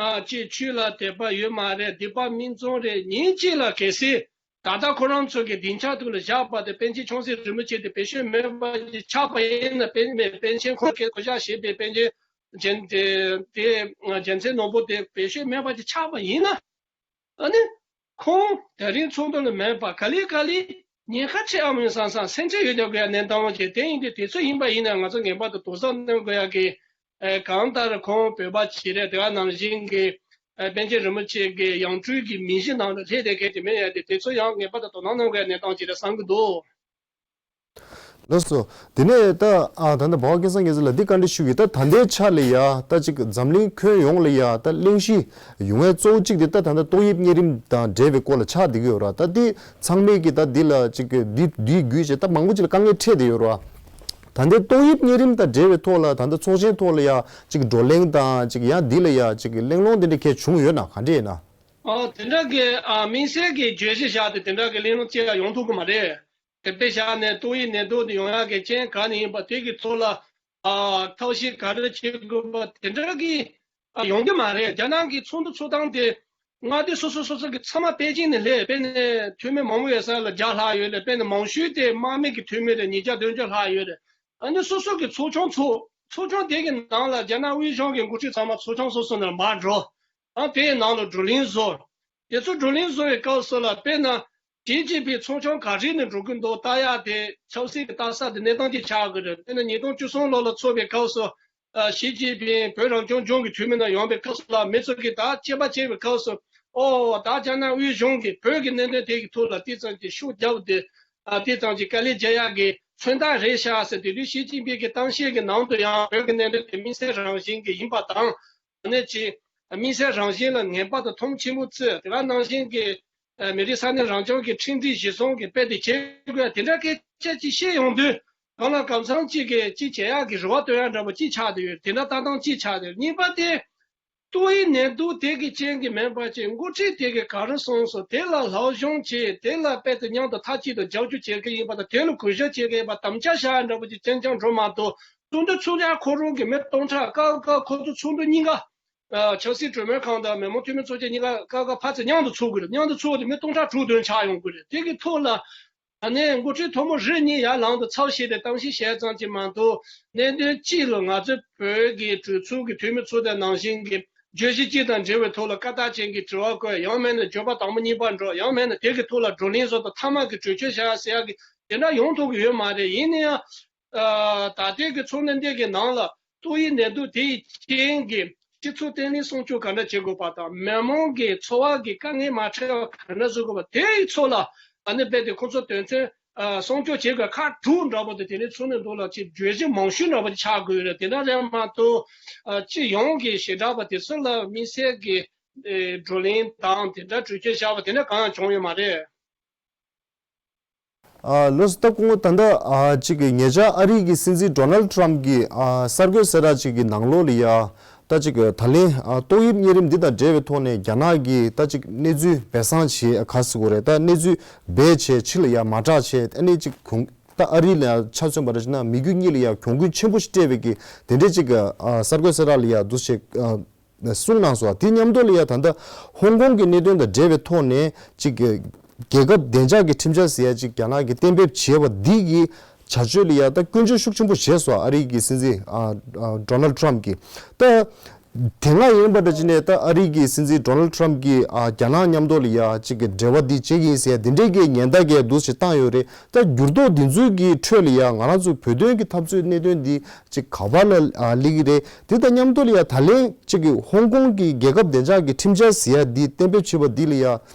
ཨ་ཅིག་ཆོས་ལ་དད་པ་ཡོད་མ་རེད། སྡིག་པ་མི་བཙོང་རེད། ཉིན་གཅིག་ལ་གལ་སྲིད་ད་ལྟ་ཁོ་རང་ཚོ་གི་སྡིངས་ཆ་ཐོག་ལ་བཞག་པ་དེ་པཎ་ཆེན་ཆུང་སྲིད་རིན་པོ་ཆེ་དེ་བེད་སྤྱོད་མེད་པ་ཅིག་ཆགས་པ་ཡིན་ན། པཎ་པཎ་ཆེན་ཁོང་གིས་བསྐོ་བཞག་བྱས་པའི་པཎ་ཆེན་རྒྱལ་དེ་དེ་རྒྱལ་མཚན་ནོར་བུ་དེ་བེད་སྤྱོད་མེད་པ་ཅིག་ཆགས་པ་ཡིན་ན། ཨ་ནི། ཁོང་དེ་རིང་ཚོགས་འདུ་ལ་མེད་པ་ག་ལེ་ག་ལེ་ཉེན་ཁ་ཆེ་ཨ་མོ་ཡིན་བསམ་བསམ་སེམས་ཁྲལ་ཡོད་རྒྱག་དགོས་ཡ་གནས་སྟངས་ཅིག་དེ་ཡིན་དུས་དེ་ཚོ་ཡིན་པ་ཡིན་ན་ང་ཚོ་ངེས་པར་དུ་དོགས་ཟོན་གནང་དགོས་ཡ་གི་ཨེ་གང་ལྟར་ཁོང་བོད་པ་ཅིག་རེད། དེ་ག་ནང་བཞིན་གྱི་ཨེ་པཎ་ཆེན་རིན་པོ་ཆེ་གི་ཡང་སྤྲུལ་གྱི་མི་གཞི་ནང་ལ་སླེབས་བསྡད་མཁན་དེ་མིན་ཡ་དེ་དེ་ཚོ་ཡང་ངེས་པར་དུ་དོ་སྣང་གནང་དགོས་ཡ་གནས་སྟངས་ཅིག་རེད་བསམ་གྱི་འདུག་ལགས་སོ། དེ་ནས་ད་ཨ་ད་ལྟ་འབའ་བ་སྐལ་བཟང་རྒྱལ་མཚན་ལ་འདི་བཀའ་འདྲི་ཞུ་གི། ད་ད་ལྟའི་ཆ་ལ་ཡ་ད་ཅིག་འཛམ་གླིང་ཁྱོན་ཡོངས་ལ་ཡ་ད་གླེང་གཞི་ཡོང་བའི་གཙོ་བོ་གཅིག་དེ་ད་ད་ལྟ་ཏོག་དབྱིབས་གཉན་རིམས་དང་འབྲེལ་བའི་སྐོར་ལ་ཆགས་བསྡད་ཀྱི་ཡོད་ར། ད་འདི་ཚང་མས་ཀྱི་ད་འདི་ལ་ཅིག་འདི་འདི་བརྒྱུད་བྱས་ད་མང་པོ་ཅིག་ལ་དཀའ་ངལ་འཕྲད་བསྡད་ཡོད་ར། ད་ལྟའི་ཏོག་དབྱིབས་གཉན་རིམས་དང་འབྲེལ་བའི་ཐོག་ལ་ད་ལྟ་ཚོགས་ཆེན་ཐོག་ལ་ཡ་ཅིག་བགྲོ་གླེང་དང་ཅིག་ཡང་འདི་ལ་ཡ་ཅིག་གླེང་སློང་དེ་འདྲ་གས་བྱུང་ཡོད་ན་ག་འདྲ་ཡིན་ན། ཨ་དེ་འདྲ་གི་ཨ་དམིགས་བསལ་གྱི་བརྗོད་གཞི་བཞག་སྟེ་དེ་འདྲ་གི་གླེང་སློང་ཅིག་ལ་ཡོང་ཐུབ་ཀྱི་མ་རེད། དེ་དཔེ་བཞག་ནས་ཏོག་དབྱིབས་ནད་དུག་དེ་ཡོང་ཡག་གི་རྐྱེན་ག་ནས་ཡིན་པ་དེ་གི་ཐོག་ལ་ཨ་ཐབས་ཤེས་ག་རེ་བྱེད་དགོས་པ་དེ་འདྲ་གི་ཨ་ཡོང་གི་མ་རེད། རྒྱ་ནག་གི་ཚོགས་འདུ་ཚོགས་སྟངས་དེ་མངའ་སྡེ་སོ་སོ་སོ་སོ་གི་ཚང་མ་པེ་ཅིང་ནས་སླེབས། དཔེར་ན་འཐུས་མི་མང་པོ་ཡོད་ས་ལ་བརྒྱ་ལྷག་ཡོད་རེད། དཔེར་ན་མང་ཤོས་དེ་དམག་མི་གི་འཐུས་མི་རེད། ཉིས་བརྒྱ་བདུན་ཅུ་ལྷག་ཡོད་རེད། ཨ་ནི་སོ་སོ་གི་ཚོགས་ཆུང་ཚོགས། ཚོགས་ཆུང་དེ་གི་ནང་ལ་རྒྱ་ནག་དབུས་གཞུང་གི་འགོ་ཁྲིད་ཚང་མ་ཚོགས་ཆུང་སོ་སོ་ནས་མར་འགྲོ། ཨ་དེའི་ནང་ལ་བགྲོ་གླེང་བཟོ། དེ་ཚོ་བགྲོ་གླེང་བཟོ་བའི་སྐབས་སུ་ལ་དཔེར་ན། ཞི་ཅིན་ཕིང་ཚོགས་ཆུང་ག་རེ་ནས་འགྲོ་གི་འདུག་ལྟ་ཡག་དེ་ཆབ་སྲིད་ཀྱི་ལྟ་ས་དེ་གནས་སྟངས་ཅིག་ཆགས་ཀྱི་རེད། དཔེར་ན་ཉིས་སྟོང་བཅུ་གསུམ་ལོ་ལ་ཚོགས་པའི་སྐབས་སུ། ཨ་ཞི་ཅིན་ཕིང་བོད་རང་སྐྱོང་ལྗོངས་ཀྱི་འཐུས་མི་ནང་ཡོང་བའི་སྐབས་སུ་ལ་མི་ཚོ་གིས་ད་དཔྱད་པ་བྱས་པའི་སྐབས་སུ། ཨོ་ད་རྒྱ་ནག་དབུས་གཞུང་གིས་བོད་ཀྱི་གནད་དོན་དེ་གི་ཐོག་ལ་དེ་ཙམ་གྱི་ཤུགས་བརྒྱབ་སྟེ། ཨ་དེ་ཙམ་གྱི་དཀའ་ལས་རྒྱག་ཡག་གི་མཚོན་རྟགས་རེད་ཤག་ཟེར། དེ་དུས་ཞི་ཅིན་ཕིང་གི་གཏམ་བཤད་ཀྱི་ནང་དུ་ཡང་བོད་ཀྱི་གནད་དོན་དེ་དམིགས་བསལ་རང་བཞིན་གྱི་ཡིན་པ་དང་། ཨ་ནི་ཅིག་དམིགས་བསལ་རང་བཞིན་ལ་ངེས་པར་དུ་མཐོང་ཆེན་པོ་བརྩི། དེ་ག་ནང་བཞིན་གྱི་ཨ་མི་རིགས་ས་གནས་རང་སྐྱོང་གི་ཁྲིམས་སྒྲིག་གཞིར་བཟུང་གི་དཔེ་དེ་བྱེད་དགོས། དེ་འདྲ་སྐད་ཆ་ཅིག་བཤད་ཡོང་དུས། གང་ལ་གང་འཚམ་གཅིག་གིས་གཅིག་བྱེད་ཡག་གི་རེ་བ་བཏོན་ཡག་འདྲ་པོ་གཅིག་ཆགས་བསྡད་ཡོད། དེ་འདྲ་ལྟ་སྟངས་གཅིག་ཆགས་བསྡད་ཡོད། གཉིས་པ་དེ། ཏོག་དབྱིབས་ནད་དུག་དེ་གི་རྐྱེན་གྱིས་མིན་པ་ཅིག་འགོ་ཁྲིད་དེ་གིས་ག་རེ་གསུངས་སོང་། དེ་ལ་སློབ་སྦྱོང་བྱེད། དེ་ལ་དཔེ་དེ་མཉམ་དུ་མཐའ་གཅིག་ཏུ་རྒྱབ་སྐྱོར་བྱེད་ཀྱི་ཡིན་པ་དང་། དེ་ལ་གུས་ཞབས་བྱེད་ཀྱི་ཡིན་པ། དམ་བཅའ་བཞག་ཡག་འདྲ་པོ་ཅིག་རྐྱང་རྐྱང་འགྲོ་མ་གཏོགས། ཚོགས་འདུ་ཚོགས་ཡག་ཁོ་རང་གི་མི་སྟོང་ཕྲག་སྐབས་སྐབས་ཁོ་ཚོ་ཚོགས་འདུ་གཉིས་ཀ་ཨ་ཆབ་སྲིད་གྲོས་མོལ་ཁང་དང་མི་མང་འཐུས་མི་ཚོགས་ཆེན་གཉིས་ཀ་སྐབས་སྐབས་ཕར་ཚུར་མཉམ་དུ་ཚོགས་དགོས་རེད། མཉམ་དུ་ཚོགས་དེ་མི་སྟོང་ཕྲག་དྲུག་བདུན་ཆགས་ཡོང་གི་རེད། དེ་གི་ཐོག་ལ་ཨ་ནི་འགོ་ཁྲིད་ཐོག་མ་རེ་གཉིས་ཡར་ལངས་ཏེ་ཚབ་བྱས་ཏེ་གཏམ་བཤད་བྱས་ཙམ་གྱིས་མ་གཏོགས། གནད་དོན་གཅིག་ལ་ང་ཚོ་བོད་ཀྱི་གྲོས་ཚོགས་ཀྱི་འཐུས་མི་ཚོ་དང་ནང་བཞིན་གྱི་ བརྗོད་གཞི་གཅིག་དང་འབྲེལ་བའི་ཐོག་ལ་བཀའ་རྟགས་ཅན་གྱི་དྲི་བ་བཀོད། ཡང་མིན་ན་བརྗོད་པ་དང་པོ་གཉིས་པ་འགྲོ། ཡང་མིན་ན་དེ་གི་ཐོག་ལ་བགྲོ་གླེང་བཟོ་དང་མཐའ་མ་གི་གྲོས་ཆོད་བྱ་ཟེར་ཡག་གི་དེ་འདྲ་ཡོང་ཐུབ་ཀྱི་ཡོད་མ་རེད། ཡིན་ན་ཡང་ཨ། ད་ལྟའི་གི་ཚོགས་འདུ་འདི་གི་ནང་ལ་ཏོག་དབྱིབས་ནད་དུག་དེ་ཡི་རྐྱེན་གྱིས་སྤྱི་ཚོགས་བརྟན་ལྷིང་སྲུང་སྐྱོབ་ག་འདྲ་བྱེད་དགོས་པ་དང་། མི་མང་གི་འཚོ་བ་གི་དཀའ་ངལ་མ་འཕྲད་པ་ག་འདྲ་བཟོ་དགོས་པ། དེ་ཡི་ཐོག་ལ་ཨ་ནི་རྦད་དེ་ཁོ་ཚོ་དོན་ཚན་ཨ། སྲུང་སྐྱོབ་བྱེད་དགོས་ཁག་དྲུག་འདྲ་པོ་དེ་དེ་ནས་ཚོགས་འདུ་འདུག་ལ་ཅིག་བརྗོད་གཞི་མང་ཤོས་འདྲ་པོ་དེ་ཆགས་དགོས་རེད། དེ་འདྲ་རེད་མ་གཏོགས་ཨ། སྤྱི་ཡོངས་ཀྱི་ཞེ་དྲག་པ་དེ་ཚོ་ལ་དམིགས་བསལ་གྱི་ཨེ། བགྲོ་གླེང་དང་དེ་འདྲ་གྲོས་ཆོད་བཞག་པ་དེ་འདྲ་གང་ཡང་བྱུང་ཡོད་མ་རེད། ཨ། ལགས་སོ། ད་སྐུ་ངོ་ད་ལྟ་ཨ། ཅིག་གི་ཉེ་ཆར་ཨ་རི་གི་སྲིད་འཛིན་ཌོ་ནལ་ཊམ་གྱིས་ཨ། གསར་འགོད་གསལ་བསྒྲགས་ཅིག་གི་ནང་ལོགས་ལ་ཡ། ད་ཅིག་གི་ད་ལན་ཨ། ཏོག་དབྱིབས་གཉན་རིམས་འདི་དང་འབྲེལ་བའི་ཐོག་ནས་རྒྱ་ནག་གིས་ད་ཅིག་གནས་ཚུལ་སྦས་གསང་བྱེད་ག་ཟེར་དགོས་རེད། ད་གནས་ཚུལ་སྦས་བྱས་ཕྱི་ལ་ཡ་མ་བསྒྲགས་བྱས། ཨ་ནི་ཅིག་གྱོང་། ད་ཨ་རི་ལ་ཡ་ཆ་མཚོན་པ་རེད་ཅེ་ན་མི་རྒྱུ་གཉིས་ལ་ཡ་གྱོང་གུན་ཆེན་པོ་ཞིག་སྤྲད་པའི་གི་དེ་འདྲའི་ཅིག་གི་ཨ། གསར་འགོད་གསལ་བསྒྲགས་ལ་ཡ་འདུག་བྱས་ཨ། གསུངས་གནང་སོང་། དེ་མཉམ་དུ་ལ་ཡ་ད་ལྟ་ཧོང་ཀོང་གི་གནད་དོན་དང་འབྲེལ་བའི་ཐོག་ནས་ཅིག་གི་རྒྱལ་ཁབ་བདེ་འཇགས་ཀྱི་ཁྲིམས་འཆར་ཟེར་ཡ་ཅིག་རྒྱ་ནག་གིས་གཏན་འབེབས་བྱས་པ་འདི་གི་བྱ་སྤྱོད་ལ་ཡ་ད་སྐྱོན་བརྗོད་ཤུགས་ཆེན་པོ་བྱས་སོང་། ཨ་རི་གི་སྲིད་འཛིན་ཨ། ཨ། ཌོ་ནལ་ཊམ་གྱིས། ད་དེ་སྔ་ཡིན་པ་འདྲ་ཅིག་ནས་ད་ཨ་རི་གི་སྲིད་འཛིན་ཌོ་ནལ་ཊམ་གྱིས་ཨ། རྒྱ་ནག་མཉམ་དུ་ལ་ཡ་ཅིག་གི་འབྲེལ་བ་འདི་བྱེད་ཀྱི་ཡིན་ཟེར་ཡ་འདི་འདྲའི་གི་ཉེན་བརྡ་གས་འདུག་ཅིག་བཏང་ཡོད་རེད། ད་འགྱུར་ལྡོག་འདི་ཚོའི་གི་ཁྲོད་ལ་ཡ་ང་རང་ཚོ་བོད་དོན་གི་འཐབ་རྩོད་གནད་དོན་འདི་ཅིག་ག་པར་ལ་ཨ། སླེབས་ཀྱི་རེད། དེ་དང་མཉམ་དུ་ལ་ཡ་ད་ལན་ཅིག་གི་ཧོང་ཀོང་གི་རྒྱལ་ཁབ་བདེ་འཇགས་ཀྱི་ཁྲིམས་འཆར་ཟེར་ཡ་འདི་གཏན་འབེབས་བྱས་པ་འདི་ལ་ཡ་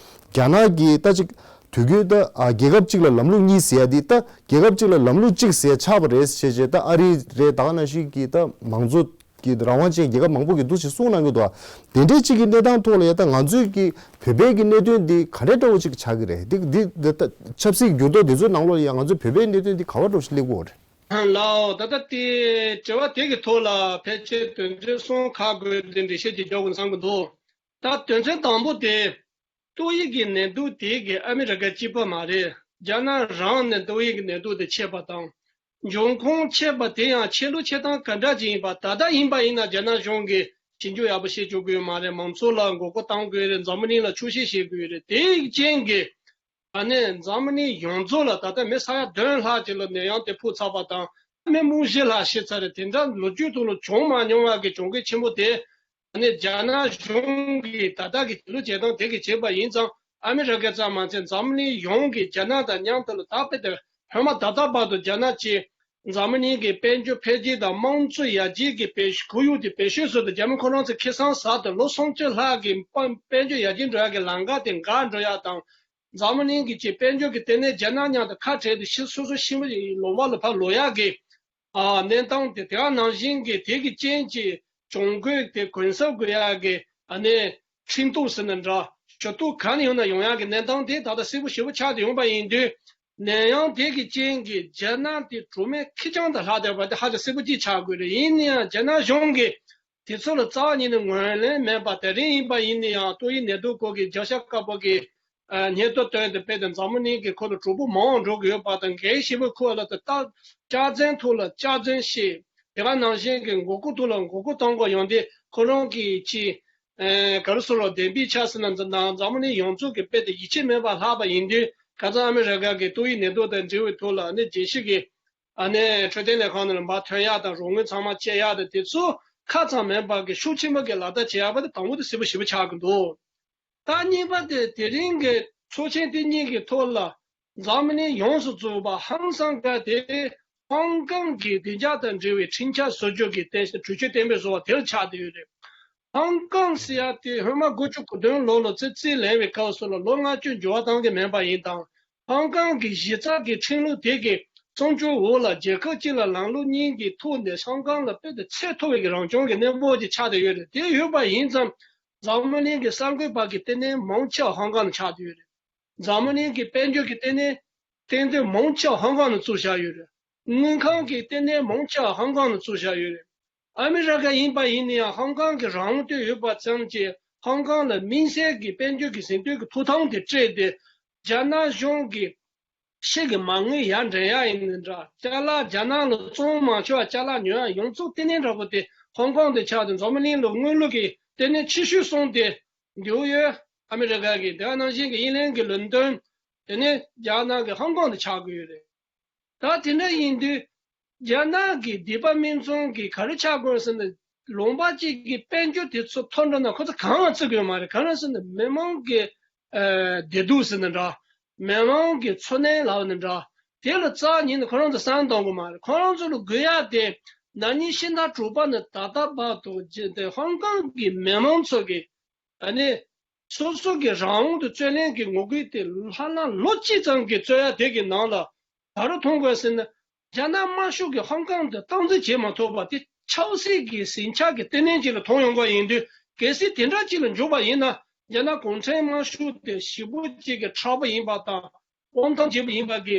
རྒྱ་ནག་གིས་ད་ཅིག་དུས་རྒྱུན་ད་ཨ། རྒྱལ་ཁབ་གཅིག་ལ་ལམ་ལུགས་གཉིས་ཟེར་ཡ་འདི་ད་རྒྱལ་ཁབ་གཅིག་ལ་ལམ་ལུགས་གཅིག་ཟེར་ཡ་ཆགས་པ་རེད་ཟེར་བྱས་ད་ཨ་རི་རེད། ད་ག་ནང་བཞིན་གྱི་ད་མང་གཙོ་གི་རང་དབང་ཅན་རྒྱལ་ཁབ་མང་པོ་གིས་འདུག་ཅིག་གསུངས་གནང་གི་འདུག་དེ་འདྲའི་གཅིག་གི་གནས་སྟངས་ཐོག་ལ་ཡ་ད་ང་ཚོའི་གི་བོད་པའི་གི་གནད་དོན་འདི་ག་འདྲའི་འདྲ་བོ་ཅིག་ཆགས་ཀྱི་རེད། འདི་འདི་ད་ཆབ་སྲིད་འགྱུར་ལྡོག་འདི་ཚོའི་ནང་ལོགས་ལ་ཡ་ང་ཚོའི་བོད་པའི་གནད་དོན་འདི་ག་པར་འདྲ་བོ་ཞིག་སླེབས་ཀྱི་ཡོད་རེད། ལགས་སོ། ད་ལྟ་དེ་དྲི་བ་དེ་གི་ཐོག་ལ་ཕལ་ཆེར་དོན་ཚན་གསུམ་ཁག་བགོས་ཏེ་འགྲེལ་བཤད་ཅིག་རྒྱག་དགོས་བསམ་གི་འདུག་ད་དོན་ཚན་དང་པོ་དེ། ཏོག་དབྱིབས་ཀྱི་ནད་དུག་དེ་གི་ཨ་མི་རི་ཀ་གཅིག་པ་མ་རེད། རྒྱ་ནག་རང་ནས་ཏོག་དབྱིབས་ཀྱི་ནད་དུག་དེ་མཆེད་པ་དང་། འབྱུང་ཁུངས་མཆེད་པ་དེ་ཡང་ཆད་ལུགས་ཆད་སྟངས་ག་འདྲ་ཅིག་ཡིན་པ། ད་ལྟ་ཡིན་པ་ཡིན་ན་རྒྱ་ནག་གཞུང་གིས་ཞིབ་འཇུག་ཡག་པོ་བྱེད་བཅུག་གི་ཡོད་མ་རེད། མང་ཚོགས་ལ་མགོ་སྐོར་གཏང་དགོས་རེད། འཛམ་བུ་གླིང་ལ་འཁྱོག་བཤད་བྱེད་དགོས་རེད། དེའི་རྐྱེན་གྱིས་ཨ་ནི་འཛམ་བུ་གླིང་ཡོངས་རྫོགས་ལ་ད་ལྟ་མི་ས་ཡ་བདུན་ལྷག་ཅིག་ལ་ནད་ཡམས་དེ་ཕོག་ཚར་བ་དང་། མི་སྟོང་བཞི་ལྷག་ཤི་ཚར་རེད། དེ་འདྲ་ལོ་རྒྱུས་ཐོག་ལ་བྱུང་མ་མྱོང་བ་གི་གྱོང་གུན་ཆེན་པོ་དེ། ཨ་ནི་རྒྱ་ནག་གཞུང་གིས་ད་ལྟ་གི་ལུགས་བྱེད་སྟངས་དེ་གི་བྱས་པ་ཡིན་ཙང་། ཨ་མི་རི་ཀ་ཙམ་མ་ཚད་འཛམ་གླིང་ཡོངས་ཀྱིས་རྒྱ་ནག་དང་མཉམ་དུ་ལ་ད་དཔེ་དེ་སྔོན་མ་ད་ལྟ་བར་དུ་རྒྱ་ནག་གིས་འཛམ་གླིང་གི་དཔལ་འབྱོར་འཕེལ་རྒྱས་དང་དམངས་གཙོ་ཡར་རྒྱས་ཀྱི་བེད་ཁོར་ཡུག་དེ་བེད་སྤྱོད་བཟོ་དུས། རྒྱ་མི་ཁོ་རང་ཚོ་ཁེ་བཟང་ཟ་དུས་ལོ་སུམ་ཅུ་ལྷག་གི་དཔལ་འབྱོར་ཡར་རྒྱས་འགྲོ་ཡག་གི་ལམ་ཁ་དེ་འགག་འགྲོ་ཡག་དང་། འཛམ་གླིང་གི་ཅིག་དཔལ་འབྱོར་གྱི་ལྟེ་གནས་རྒྱ་ནག་མཉམ་དུ་ཁ་བྲལ་ཏེ་ཕྱི་སོ་སོ་ཕྱི་ལོགས་པ་ལ་ཕར་ལོག་ཡག་གི་ཨ་གནས་སྟངས་དེ། དེ་ག་ནང་བཞིན་གྱི་དེ་གི་རྐྱེན་གྱིས་གྱོང་གུན་དེ་གུན་གསབ་དགོས་ཡག་གི་ཨ་ནི་ཁྲིམས་གཏུག་ཟེར་ན་འདྲ། ཞུ་གཏུག་ག་ནས་ཡོང་ན་ཡོང་ཡག་གི་གནས་སྟངས་དེ་ད་ལྟ་གསལ་པོ་ཞེ་པོ་ཆགས་ཏེ་ཡོང་པ་ཡིན་དུས། ནད་ཡམས་དེ་གི་རྐྱེན་གྱིས་རྒྱ་ནག་དེ་གྲོགས་མེད་ཁེར་རྐྱང་དུ་ལྷག་བསྡད་པ་དེ་ཧ་ཅང་གསལ་པོ་ཅིག་ཆགས་དགོས་རེད། ཡིན་ན་ཡང་རྒྱ་ནག་གཞུང་གིས་དེ་ཚོ་ལ་རྩ་བ་ཉིད་ནས་ངོས་ལེན་མེད་པ། དེ་རིང་ཡིན་པ་ཡིན་ན་ཡང་ཏོག་དབྱིབས་ནད་དུག་སྐོར་གྱི་བརྗོད་བྱ་དཀར་པོ་གི་ཨ་སྙན་ཐོ་བཏོན་ཏེ་དཔེ་དེ་འཛམ་བུ་གླིང་གི་ཁོ་ལ་གྲོགས་པོ་མང་འགྲོ་གི་ཡོད་པ་དང་། གལ་ཆེ་བོ་ཁོ་ལ་ད་ལྟ་སྐྱག་རྫུན་ཐོག་ལ་སྐྱག་རྫུན་བཤད། དེ་ག་ནང་བཞིན་གྱི་མགོ་སྐོར་ཐོག་ལ་མགོ་སྐོར་གཏོང་དགོས་ཡོང་དུས། ཁོ་རང་གི་ཅི་ཨེ་ག་རེ་ཟེར་རོ། བདེན་པའི་ཆ་ཟེར་ན་འཛམ་འཛམ་བུ་གླིང་ཡོངས་རྫོགས་ཀྱི་དཔེ་དེ་ཡིད་ཆེས་མེད་པ་ལྷག་པ་ཡིན་དུས། ཁ་སང་ཨ་མི་རི་ཀ་གི་ཏོག་དབྱིབས་ནད་དུག་དང་འབྲེལ་བའི་ཐོག་ལ་ཨ་ནི་རྒྱལ་སྤྱི་གི་ཨ་ནི་འཕྲོད་བསྟེན་ལས་ཁང་ནང་ལ་འབག་ཐོན་ཡག་དང་། རོགས་དངུལ་ཚང་མ་བཅད་ཡག་དང་། དེ་ཚོ་ཁ་ཙམ་མིན་པ་གི་ཤུགས་ཆེན་པོ་གི་ལག་བསྟར་བྱེད་ཡག་པ་དེ་དང་པོ་དེ་གསལ་པོ་ཞེ་པོ་ཆགས་ཀྱི་འདུག་ད་གཉིས་པ་དེ་དེ་རིང་གི་ཚོགས་ཆེན་དེ་གཉིས་ཀྱི་ཐོག་ལ་འཛམ་གླིང་ཡོངས་སུ་རྫོགས་པ་ཧང་སང་ག་དེ་ཧོང་ཀོང་གི་བདེ་འཇགས་དང་འབྲེལ་བའི་ཁྲིམས་འཆར་བཟོ་རྒྱུ་གི་གཏན་གྲོས་ཆོད་གཏན་འབེབས་བཟོ་བ་དེར་ཆགས་བསྡད་ཡོད་རེད། ཧོང་ཀོང་ཟེར་ཡ་དེ་སྔོན་མ་དགུ་བཅུ་གོ་བདུན་ལོ་ལ་རྩིས་རྩིས་ལེན་པའི་སྐབས་སུ་ལ་ལོ་ལྔ་བཅུ་འགྱུར་བ་བཏང་གི་མེད་པ་ཡིན་ཙང་། ཧོང་ཀོང་གི་གཞི་རྩ་གི་ཁྲིམས་ལུགས་དེ་གི་བཙོན་འཇུག་འོག་ལ་རྒྱལ་ཁབ་གཅིག་ལ་ལམ་ལུགས་གཉིས་ཀྱི་ཐོག་ནས་ཧོང་ཀོང་ལ་དཔེ་དེ་ཚད་མཐོ་བའི་གི་རང་སྐྱོང་གི་གནས་བབ་ཅིག་ཆགས་བསྡད་ཡོད་རེད། དེ་ཡོད་པ་ཡིན་ཙང་། འཛམ་བུ་གླིང་གི་གསར་འགོད་པ་གི་ལྟེ་གནས་མང་ཆེ་བ་ཧོང་ཀོང་ལ་ཆགས་བསྡད་ཡོད་རེད། འཛམ་བུ་གླིང་གི་དཔལ་འབྱོར་གྱི་ལྟེ་གནས་རྟེན་མཛོད་མང་ཆེ་བ་ཧོང་ཀོང་ནང་བཙུགས་བཞག་ཡོད་རེད། དངུལ་ཁང་གི་ལྟེ་གནས་མང་ཆེ་བ་ཧོང་ཀོང་ནང་བཙུགས་བཞག་ཡོད་རེད། ཨ་མི་རི་ཀ་ཡིན་པ་ཡིན་ན་ཡང་ཧོང་ཀོང་གི་རང་དབང་དེ་ཡོད་པ་ཙམ་གྱིས་ཧོང་ཀོང་ལ་དམིགས་བསལ་གྱི་དཔལ་འབྱོར་གྱི་ཟིན་བྲིས་ཀྱི་ཐོབ་ཐང་དེ་སྤྲད་དེ། རྒྱ་ནག་གཞུང་གི་ཕྱི་གི་མ་དངུལ་ཡར་འདྲེན་ཡག་ཡིན་ནའི་འདྲ། ཅ་ལག་རྒྱ་ནག་ལ་བཙོང་མ་ཆོག་པ། ཅ་ལག་ཉོ་ཡག་ཡོངས་རྫོགས་ལྟེ་གནས་འདྲ་པོ་དེ་ཧོང་ཀོང་དེ་ཆགས་ཏེ། འཛམ་བུ་གླིང་ལ་དངུལ་ལུགས་ཀྱི་ལྟེ་གནས་ཆེ་ཤོས་སོང་སྟེ། ནིའུ་ཡོག་ཨ་མི་རི་ཀ་གི། དེ་ག་ནང་བཞིན་གྱི་དབྱིན་ལན་གྱི་ལོན་ཏོན། དེ་ནས་རྒྱ་ནག་གི་ཧོང་ཀོང་དུ་ཆགས་ཀྱི་ཡོད་རེད། ད་དེ་འདྲ་ཡིན་དུས་རྒྱ་ནག་གི་སྡིག་པ་སྨད་འཚོང་གི་ག་རེ་ཆགས་ཀྱི་ཡོད་ཟེར་ན། ལུང་པ་གཅིག་གི་དཔལ་འབྱོར་དེ་ཚོ་ཐོབ་འགྲོ་ན་ཁོ་ཚོ་གང་ཡང་བརྩི་གི་ཡོད་མ་རེད། གང་རེད་ཟེར་ན་མི་མང་གི་ཨ་བདེ་སྡུག་ཟེར་ན་འདྲ། མི་མང་གི་འཚོ་གནས་ལབ་ན་འདྲ། དེ་ལ་རྩ་ཉིད་ནས་ཁོ་རང་ཚོ་བསམ་གཏོང་གི་མ་རེད། ཁོ་རང་ཚོ་ལ་དགོས་ཡ་དེ་ན་ནིང་ཕྱི་ཟླ་དྲུག་པ་ནས་ད་ལྟ་བར་དུ་རྗེས་དེ་ཧོང་ཀོང་གི་མི་མང་ཚོ་གི་ཨ་ནི་སོ་སོ་གི་རང་དབང་དུ་རྩོད་ལེན་གྱི་ངོ་རྒོལ་དེ་ལྷག་ན་ལོ་གཅིག་ཙམ་གྱི་རྩོད་ཡ་དེ་གི་ནང་ལ་ག་རེ་མཐོང་དགོས་ཟེར་ན། རྒྱ་ནག་དམར་ཤོག་གིས་ཧོང་ཀོང་དུ་སྟངས་འཛིན་བྱེད་མ་ཐུབ་པ་དེ་ཆབ་སྲིད་ཀྱི་ཟིང་ཆ་གི་ལྟེ་གནས་ཅིག་ལ་མཐོང་ཡོང་གི་ཡིན་དུས། གལ་སྲིད་དེ་འདྲ་ཅིག་ལ་འཇུག་པ་ཡིན་ན། རྒྱ་ནག་གུང་ཁྲན་དམར་ཤོག་དེ་ཞེ་པོ་ཅིག་གི་མཁྲེགས་པོ་ཡིན་པ་དང་། དབང་ཐང་ཆེན་པོ་ཡིན་པ་གི་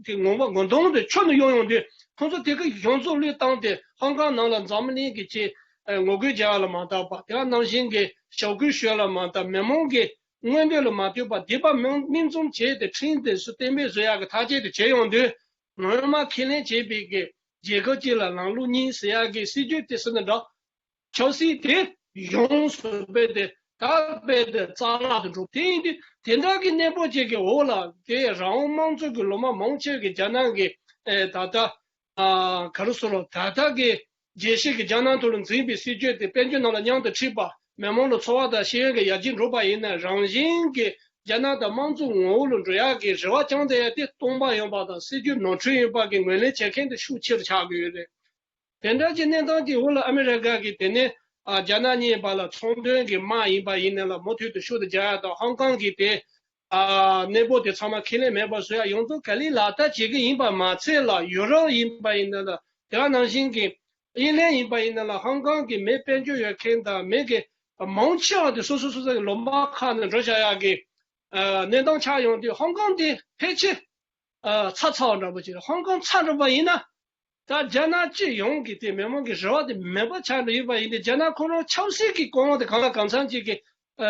དེ་ངོ་མ་ངོ་གདོང་དུ་ཁྱོན་ནས་གཡོ་ཡོང་དུས། ཁོང་ཚོ་དེ་གི་གཞུང་ཚོགས་བློས་བཏང་སྟེ་ཧོང་ཀོང་ནང་ལ་འཛམ་བུ་གླིང་གི་ཆེད་ངོ་རྒོལ་བྱེད་ཡ་ལ་མ་བལྟ་བ། དེ་ག་ནང་བཞིན་གྱི་ཞབས་སྐུལ་ཞུ་ཡ་ལ་མ་བལྟ། མི་མང་གི་མངོན་འདོད་ལ་མ་ལྟོས་པར་སྡིག་པ་མིང་མིང་རྩོམ་བྱས་ཏེ་ཁྲིམས་དེ་ཚོ་གཏན་འབེབས་བཟོ་ཡག་གི་ཐག་བཅད་དེ་བྱས་ཡོང་དུས། སྔོན་མ་ཁས་ལེན་བྱས་པའི་གི་རྒྱལ་ཁབ་གཅིག་ལ་ལམ་ལུགས་གཉིས་ཟེར་ཡག་གི་སྲིད་ཇུས་དེ་ཚོ་ནི་འདྲ། ཆབ་སྲིད་དེ་ཡོངས་སུ་རྦད་དེ་ད་རྦད་དེ་རྩ་བརླག་ཏུ་འགྲོ། དེ་ཡིན་དུས་དེ་འདྲ་གི་གནས་བབ་ཅིག་གི་འོག་ལ་དེ་རང་དབང་དམངས་གཙོ་གི་ལོ་མ་མང་ཆེ་བ་གི་རྒྱ་ནག་གི་ཨེ་ད་ལྟ། ཨ་ག་རེ་ཟེར་རོ། ད་ལྟ་གི་རྒྱལ་སྤྱི་གི་རྒྱ་ནག་ཐོག་ལ་འཛིན་པའི་སྲིད་ཇུས་དེ་དཔལ་འབྱོར་ནང་ལ་མཉམ་དུ་ཁྲིད་པ། མི་མང་ལ་འཚོ་བ་དང་ཤེས་ཡོན་གྱི་ཡར་རྒྱས་འགྲོ་བ་ཡིན་ན། རང་བཞིན་གྱི་རྒྱ་ནག་དང་དམངས་གཙོ་ངོ་བོ་ལ་འགྲོ་ཡག་གི་རེ་བ་བཅངས་བསྡད་ཡ་དེ་སྟོང་པ་ཡིན་པ་དང་། སྲིད་ཇུས་ནོར་འཁྲུལ་ཡིན་པ་གི་ངོས་ལེན་བྱེད་མཁན་དེ་ཤུགས་ཆེ་རུ་ཆགས་ཀྱི་ཡོད་རེད། དེ་འདྲ་གྱི་གནས་སྟངས་ཀྱི་འོག་ལ་ཨ་མི་རི་ཀ་གིས་དེ་ནས་ཨ་རྒྱ་ནག་གཉིས་བར་ལ་ཚོང་དོན་གྱི་དམག་ཡིན་པ་ཡིན་ན་ལ་མུ་མཐུད་དུ་ཤུགས་ཏུ་རྒྱག་ཡ་དང་། ཧོང་ཀོང་གིས་དེ་ཨ་གནས་བབ་དེ་ཚང་མ་ཁས་ལེན་མེད་པར་བཟོ་ཡ་ཡོངས་རྫོགས་ག་ལེར་ལག་བསྟར་བྱེད་ཀྱི་ཡིན་པ་མ་ཚད་ལ། ཡུ་རོབ་ཡིན་པ་ཡིན་ན་ལ། དེ་ག་ནང་བཞིན་གྱི་ཨིན་ལན་ཡིན་པ་ཡིན་ན་ལ། ཧོང་ཀོང་གི་མི་དཔལ་འབྱོར་ཡོད་མཁན་དང་མི་གི་མང་ཆེ་བ་དེ་སོ་སོ་སོ་སོ་གི་ལུང་པ་ཁག་ནས་འགྲོ་བཞག་ཡག་གི་ཨ་གནས་སྟངས་ཆགས་ཡོང་དུས། ཧོང་ཀོང་དེ་ཕལ་ཆེར་ཨ་ཚ་ཚ་བ་འདྲ་པོ་ཅིག་རེད། ཧོང་ཀོང་ཚ་འགྲོ་བ་ཡིན་ན། ད་རྒྱ་ནག་སྤྱི་ཡོངས་ཀྱི་དེ་མི་མང་གི་རེ་བ་དེ་མེད་པ་ཆགས་འགྲོ་ཡོད་པ་ཡིན་ཏེ། རྒྱ་ནག་ཁོ་རང་ཆབ་སྲིད་ཀྱི་གོ་ལ་དེ་གང་ལ་གང་འཚམ་ཅིག་གི་ཨ་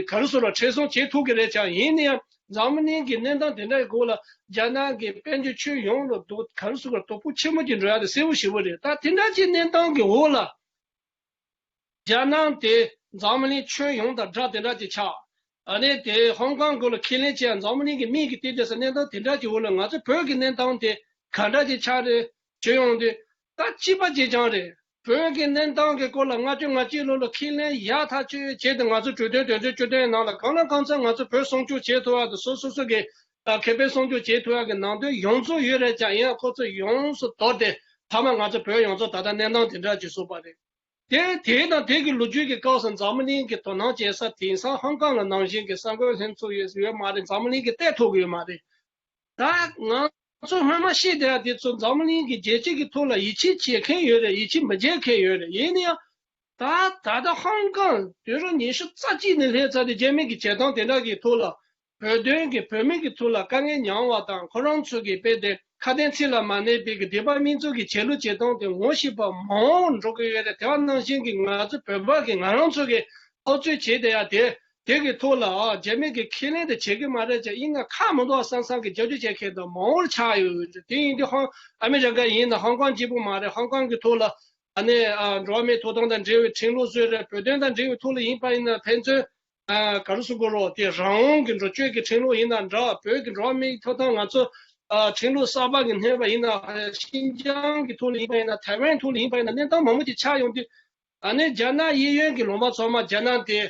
ག་རེ་ཟེར་རོ། མཁྲེགས་བཟུང་བྱེད་ཐུབ་ཀྱི་རེད་ཀྱང་། ཡིན་ན་ཡང་འཛམ་བུ་གླིང་གི་གནས་སྟངས་དེ་འདྲའི་སྒང་ལ་རྒྱ་ནག་གི་དཔལ་འབྱོར་ཁྱོན་ཡོངས་ལ་དོ་ག་རེ་ཟེར་རོ། དོ་ཕོག་ཆེན་པོ་ཅིག་འགྲོ་ཡ་དེ་གསལ་པོ་ཞེ་པོ་རེད། ད་དེ་འདྲ་ཅིག་གནས་སྟངས་ཀྱི་འོག་ལ། རྒྱ་ནག་དེ་འཛམ་བུ་གླིང་ཁྱོན་ཡོངས་དང་འདྲ་དེ་འདྲ་ཅིག་ཆགས། ཨ་ནི་དེ་ཧོང་ཀོང་སྒང་ལ་ཁས་ལེན་བྱས། འཛམ་བུ་གླིང་གི་མིག་གིས་བལྟས་བསྡད་ས་གནས་སྟངས་དེ་འདྲ་ཅིག་འོག་ལ་ང་ཚོ་བོད་ཀྱི་གནས་སྟངས་དེ་ག་འདྲ་ཅིག་ཆགས་རེད་བྱས་ཡོང་དུས། ད་གཅིག་པ་གཅིག་རྐྱང་རེད། བོད་ཀྱི་གནས་སྟངས་ཀྱི་སྐོར་ལ་ལྔ་བཅུ་ང་གཅིག་ལོ་ལ་ཁས་ལེན་ཡག་ཐག་ཆོད་བྱས་ཏེ། ང་ཚོ་གྲོས་མཐུན་དོན་ཚན་བཅུ་བདུན་ནང་ལ་གང་ལ་གང་འཚམ་ང་ཚོ་བོད་སྲུང་སྐྱོབ་བྱེད་ཐུབ་ཡག་དང་། སོ་སོ་སོ་གི་ཨ་ཁེ་ཕན་སྲུང་སྐྱོབ་བྱེད་ཐུབ་ཡག་གི་ནང་དོན་ཡོངས་རྫོགས་ཡོད་རེད་ཀྱང་། ཡིན་ཡང་ཁོ་ཚོ་ཡོངས་སུ་དོར་ཏེ་མཐའ་མ་ང་ཚོ་བོད་ཡོངས་རྫོགས་ད་ལྟ་གནས་སྟངས་དེ་འདྲ་ཅིག་བཟོས་པ་རེད། དེ་དེ་དང་དེ་གི་ལོ་རྒྱུས་ཀྱི་སྐབས་སུ་འཛམ་བུ་གླིང་གི་དོ་སྣང་བྱེད་ས་དེང་སང་ཧོང་ཀོང་ལ་ནང་བཞིན་གྱི་གསར་འགོད་ལྷན་ཚོགས་ཡོད་ཡོད་མ་རེད། འཛམ་བུ་གླིང་གིས་བལྟས་ཐུབ་ཀྱི་ཡོད་མ་རེད། ད་ང་ཚོ་སྔོན་མ་ཤེས་བསྡད་ཡ་དེ་ཚོ་འཛམ་བུ་གླིང་གི་རྒྱལ་སྤྱི་གི་ཐོག་ལ་ཡིད་ཆེས་བྱེད་མཁན་ཡོད་རེད། ཡིད་ཆེས་མི་བྱེད་མཁན་ཡོད་རེད། ཡིན་ན་ཡང་ད་ད་ལྟ་ཧོང་ཀོང་དུས་རབས་ཉི་ཤུ་རྩ་གཅིག་ནས་སླེབས་ཚར་ཏེ་རྒྱ་མི་གི་བྱེད་སྟངས་དེ་འདྲ་གི་ཐོག་ལ། བོད་དོན་གྱི་བོད་མི་གི་ཐོག་ལ་དཀའ་ངལ་མྱངས་པ་དང་། ཁོ་རང་ཚོ་གི་དཔེ་དེ་ཁ་དན་ཚིག་ལ་མ་གནས་པའི་གི་སྡིག་པ་མིག་བཙུམ་གྱི་བྱེད་ལུགས་བྱེད་སྟངས་དེ་ངོ་ཤེས་པ་མང་པོ་འགྲོ་གི་ཡོད་རེད། དེ་བ་ནང་བཞིན་གྱི་ང་ཚོ་བོད་པ་གི་ང་རང་ཚོ་གི་འཐབ་རྩོད་བྱེད་བསྡད་ཡ་དེ་དེ་གི་ཐོག་ལ་ཨ་རྒྱ་མི་གི་ཁས་ལེན་དེ་བྱེད་ཀྱི་མ་རེད་ཅེས། ཡིན་ན་ཁག་མི་འདུག་བསམ་བསམ་གི་རྒྱབ་སྐྱོར་བྱེད་མཁན་དེ་མང་པོ་ཆགས་ཡོད་རེད། དེ་ཡིན་དུས་ཧོང་ཨ་མི་རི་ཀ་ཡིན་ན་ཧོང་ཀོང་གཅིག་པུ་མ་རེད། ཧོང་ཀོང་གི་ཐོག་ལ་ཨ་ནི་ཨ་འགྲོ་བ་མིའི་ཐོབ་ཐང་དང་འབྲེལ་བའི་ཁྲིམས་ལུགས་བཟོས་རེད། བོད་དོན་དང་འབྲེལ་བའི་ཐོག་ལ་ཡིན་པ་ཡིན་ན་ཕན་ཚུན། ཨ་ག་རེ་ཟེར་དགོས་རེད། དེ་རང་དབང་གི་འགྲོ་སྐྱོད་ཀྱི་ཁྲིམས་ལུགས་ཡིན་ན་འདྲ། བོད་ཀྱི་འགྲོ་བ་མིའི་ཐོབ་ཐང་ང་ཚོ་ཨ་ཁྲིམས་ལུགས་གསར་པ་གི་གནས་པ་ཡིན་ན། ཤིན་ཅང་གི་ཐོག་ལ་ཡིན་པ་ཡིན་ན། ཐའེ་ཝན་ཐོག་ལ་ཡིན་པ་ཡིན་ན། གནས་སྟངས་མང་པོ་ཅིག་ཆགས་ཡོང་དུས། ཨ་ནི་རྒྱ་ནག་གཡས་གཡོན་གྱི་ལུང་པ་ཚང་མ་རྒྱ་ནག་དེ་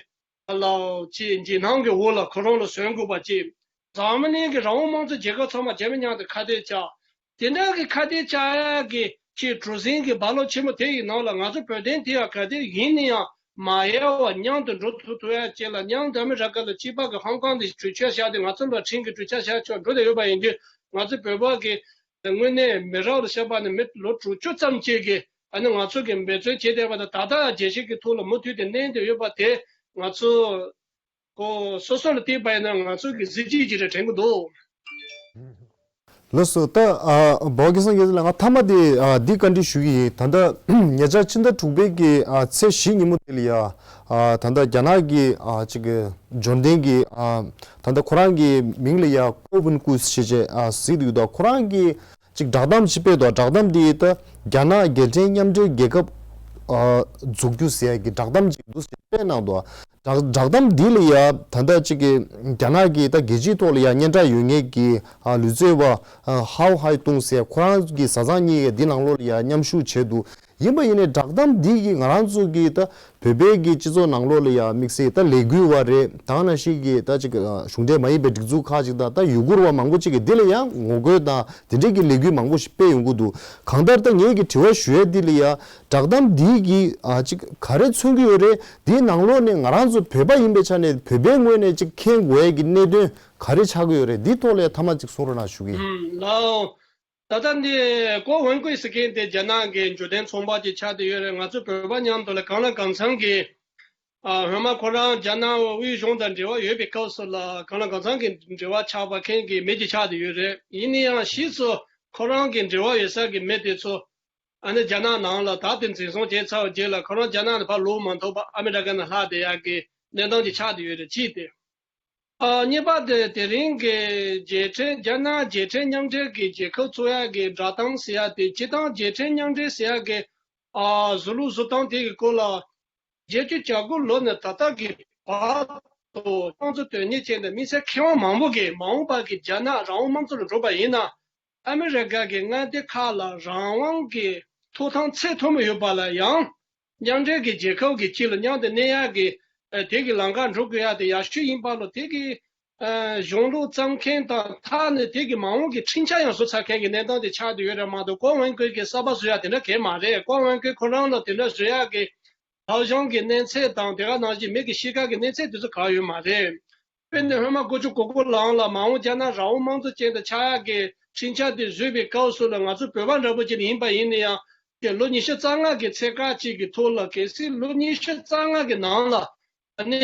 ལའོ་ཅིག་འཇིགས་སྣང་གི་འོག་ལ་ཁོ་རང་ལ་བཟོ་དགོས་པ་ཅིག་འཛམ་བུ་གླིང་གི་རང་དབང་དམངས་གཙོ་རྒྱལ་ཁབ་ཚང་མ་རྒྱ་མི་མཉམ་དུ་ཁ་གཏད་བཅག་དེ་འདྲ་གི་ཁ་གཏད་བཅག་ཡག་གི་ཅིག་གྲུ་གཟིངས་ཀྱི་རྦ་རླབས་ཆེན་མོ་དེ་ཡི་ནང་ལ་ང་ཚོ་བོད་དོན་དེ་ཡང་ག་དེ་ཡིན་ན་ཡང་མ་ཡལ་བ་མཉམ་དུ་འགྲོ་ཐུབ་ཐུབ་ཡག་ཅིག་ལ། མཉམ་དུ་ཨ་མི་རི་ཀ་ལ་སྐྱིད་པ་གི་ཧོང་ཀོང་དེ་གྲོས་ཆོད་བཞག་སྟེ། ང་ཚོ་ལ་ཁྲིམས་ཀྱི་གྲོས་ཆོད་བཞག་ཆོག་འགྲོ་བསྡད་ཡོད་པ་ཡིན་དུས། ང་ཚོ་བོད་པ་གི་དངོས་གནས་མི་རབས་ལ་བཤད་པ་ནི་མི་ལོ་དྲུག་ཅུ་ཙམ་ཅིག་གི་ཨ་ནི་ང་ཚོ་གི་འབད་བརྩོན་བྱས་བསྡད་པ་དང་། ད་ལྟ་རྒྱལ་སྤྱི་གི་ཐོག་ལ་མུ་མཐུད་དེ་གནས་བསྡད་ཡོད་པ་དེ་ང་ཚོ་ཁོ་སོ་སོ་ལ་བལྟས་པ་ཡིན་ན་ང་ཚོ་གི་གཟི་བརྗིད་ཅིག་རེད་དྲན་གྱི་འདུག་ལགས་སོ། ད་ཨ་འབའ་སྐལ་བཟང་རྒྱལ་ལགས། ང་མཐའ་མ་དེ་ཨ་འདི་བཀའ་འདྲི་ཞུ་གི་ཡིན། ད་ལྟ་ཉེ་ཆར་ཕྱི་ཟླ་དྲུག་པའི་གི་ཨ་ཚེས་བཞི་ཉིན་མོ་དེ་ལ་ཡ་ཨ་ད་ལྟ་རྒྱ་ནག་གི་ཨ་ཅིག་གི་འབྱོར་ལྡན་གྱི་ཨ་ད་ལྟ་ཁོ་རང་གི་མིང་ལ་ཡ་ཀོ་ཝིན་ཀུས་ཞེས་བྱས་ཨ་གཟིགས་འདུག་ད་ཁོ་རང་གི་ཅིག་བསྒྲགས་གཏམ་ཞིག་སྤེལ་འདུག་བསྒྲགས་གཏམ་འདི་ད་རྒྱ་ནག་རྒྱལ་ཕྲན་མཉམ་འབྲེལ་རྒྱལ་ཁབ་ཨ་འཛུགས་རྒྱུ་ཟེར་ཡ་གི་བསྒྲགས་གཏམ་ཅིག་འདུག་ཟེར་སྤེལ་གནང་འདུག་བསྒྲགས་བསྒྲགས་གཏམ་འདི་ལ་ཡ་ད་ལྟ་ཅིག་གི་རྒྱ་ནག་གི་ད་རྒྱལ་སྤྱིའི་ཐོག་ལ་ཡ་སྙན་གྲགས་ཡོད་མཁན་གྱི་ཨ་ལུས་རྩལ་བ་ཨ་ཧའོ་ཧའེ་ཏུང་ཟེར་ཁོ་རང་གི་བཟའ་ཚང་གཉིས་ཀྱིས་འདི་ནང་ལོགས་ལ་ཡ་མཉམ་ཞུགས་བྱས་འདུག་ཡིན་པ་ཡིན་ནའི་བསྒྲགས་གཏམ་འདི་གིས་ང་རང་ཚོ་གི་ད་བོད་པའི་གི་སྤྱི་ཚོགས་ནང་ལོགས་ལ་ཡང་དམིགས་བསལ་ད་ལས་འགུལ་བ་རེད། ད་ནང་བཞིན་གི་ད་ཅིག་གཞུང་འབྲེལ་མ་ཡིན་པའི་སྒྲིག་འཛུགས་ཁག་ཅིག་དང་ད་ཡུ་གུར་བ་མང་པོ་ཅིག་གིས་འདི་ལ་ཡང་ངོ་རྒོལ་དང་དེ་འདྲའི་གི་ལས་འགུལ་མང་པོ་ཞིག་སྤེལ་ཡོང་གི་འདུག་གང་ལྟར་ད་ངེད་ཀྱི་དྲི་བ་ཞུ་ཡས་འདི་ལ་ཡང་བསྒྲགས་གཏམ་འདི་གིས་ཨ་ཅིག་ག་རེ་མཚོན་གི་ཡོད་རེད། འདིའི་ནང་ལོགས་ནས་ང་རང་ཚོ་བོད་པ་ཡིན་པའི་ཆ་ནས་བོད་པའི་ངོས་ནས་ཅིག་མཁྱེན་དགོས་ཡས་ཀྱི་གནད་དོན་ག་རེ་ཆགས་ཀྱི་ཡོད་རེད། འདིའི་ཐོག་ལ་ཡང་ཐ་མ་ཅིག་གསུང་རོགས་གནང་ཞུ་གི་ཡིན། ལའོ། ད་ལྟ་འདི་ཀོ་ཝན་ཀུའི་ཟེར་མཁན་དེ་རྒྱ་ནག་གི་འབྱོར་ལྡན་ཚོང་པ་ཅིག་ཆགས་བསྡད་ཡོད་རེད། ང་ཚོ་བོད་པ་མཉམ་དུ་ལ་གང་ལ་གང་འཚམ་གྱི་ཨ་སྔོན་མ་ཁོ་རང་རྒྱ་ནག་དབུས་གཞུང་དང་འབྲེལ་བ་ཡོད་པའི་སྐབས་སུ་ལ་གང་ལ་གང་འཚམ་གྱི་འབྲེལ་བ་ཆགས་པ་མཁན་གྱི་མི་ཅིག་ཆགས་བསྡད་ཡོད་རེད། ཡིན་ན་ཡང་ཕྱིས་སུ་ཁོ་རང་གི་འབྲེལ་བ་ཡོད་ས་གི་མི་དེ་ཚོ་ཨ་ནི་རྒྱ་ནག་ནང་ལ་ད་དེ་འཛིན་བཟུང་བྱས་ཚར་བའི་རྗེས་ལ་ཁོ་རང་རྒྱ་ནག་ནས་ཕར་ལོག་མ་ཐུབ་པར་ཨ་མི་རི་ཀ་ནང་ལྷག་བསྡད་ཡག་གི་གནས་སྟངས་ཅིག་ཆགས་བསྡད་ཡོད་རེད། གཅིག་དེ། ཨ་གཉིས་པ་དེ་དེ་རིང་གི་རྒྱལ་ཕྲན་རྒྱ་ནག་རྒྱལ་ཕྲན་མཉམ་འབྲེལ་གྱི་རྒྱལ་ཁབ་ཚོགས་ཡག་གི་བསྒྲགས་གཏམ་ཟེར་ཡག་དེ་སྤྱིར་བཏང་རྒྱལ་ཕྲན་མཉམ་འབྲེལ་ཟེར་ཡག་གི་ཨ་བཟོ་ལུགས་བཟོ་སྟངས་དེ་གི་སྐོར་ལ་བརྒྱད་ཅུ་གྱ་དགུ་ལོ་ནས་ད་ལྟ་གི་བར་དུ་དམངས་གཙོ་དོན་གཉེར་ཅན་དང་དམིགས་བསལ་མཁས་དབང་མང་པོ་གིས་མ་འོངས་པ་གི་རྒྱ་ནག་རང་དབང་དམངས་གཙོ་ལ་འགྲོ་བ་ཡིན་ན། ཨ་མི་རི་ཀ་གི་མངའ་སྡེ་ཁག་ལ་རང་དབང་གི་ཐོབ་ཐང་ཚད་མཐོན་པོ་ཡོད་པ་ལ་ཡང་། མཉམ་འབྲེལ་གྱི་རྒྱལ་ཁབ་ཀྱི་སྤྱི་ལ་མཉམ་དུ་གནས་ཡག་གི་ཨ་དེ་གི་ལམ་ཁ་འགྲོ་དགོས་ཡག་དེ་ཡག་ཤོས་ཡིན་པ་ལ། དེ་གི་ཨ་གཞུང་ལུགས་བརྩམ་མཁན་དང་མཐའ་ནས་དེ་གི་མ་འོངས་ཀྱི་འཕྲིན་བཅར་ཡང་བཟོ་ཚར་མཁན་གྱི་གནས་སྟངས་དེ་ཆགས་བསྡད་ཡོད་རེད་མ་གཏོགས། ཀོ་ཝན་ཀུའི་གི་གསར་པ་བཟོ་ཡག་དེ་འདྲ་གང་ཡང་མ་རེད། ཀོ་ཝན་ཀུའི་ཁོ་རང་ལ་དེ་འདྲ་བཟོ་ཡག་གི་ལྷག་བཞག་གི་གནས་ཚད་དང་དེ་ག་ནང་བཞིན་མི་གི་གཤིས་ཀ་གི་གནས་ཚད་དེ་ཚོ་གང་ཡང་ཡོད་མ་རེད། དཔེར་ན་སྔོན་མ་དགུ་བཅུ་གོ་དགུ་ལོའི་ལ་མ་འོངས་རྒྱ་ནག་རང་དབང་དམངས་གཙོ་ཅན་དུ་ཆགས་ཡག་གི་འཕྲིན་བཅར་དེ་བཟོས་པའི་སྐབས་སུ་ལ་ང་ཚོ་བོད་པ་འདྲ་པོ་ཅིག་ཡིན་པ་ཡིན་ན་ཡང་། དེ་ལོ་ཉི་ཤུ་རྩ་ལྔ་གི་ཚེ་སྐར་གཅིག་གི་ཐོག་ལ། གལ་སྲིད་ལོ་ཉི་ཤུ་རྩ་ལྔ་གི་ནང་ལ་ཨ་ནི་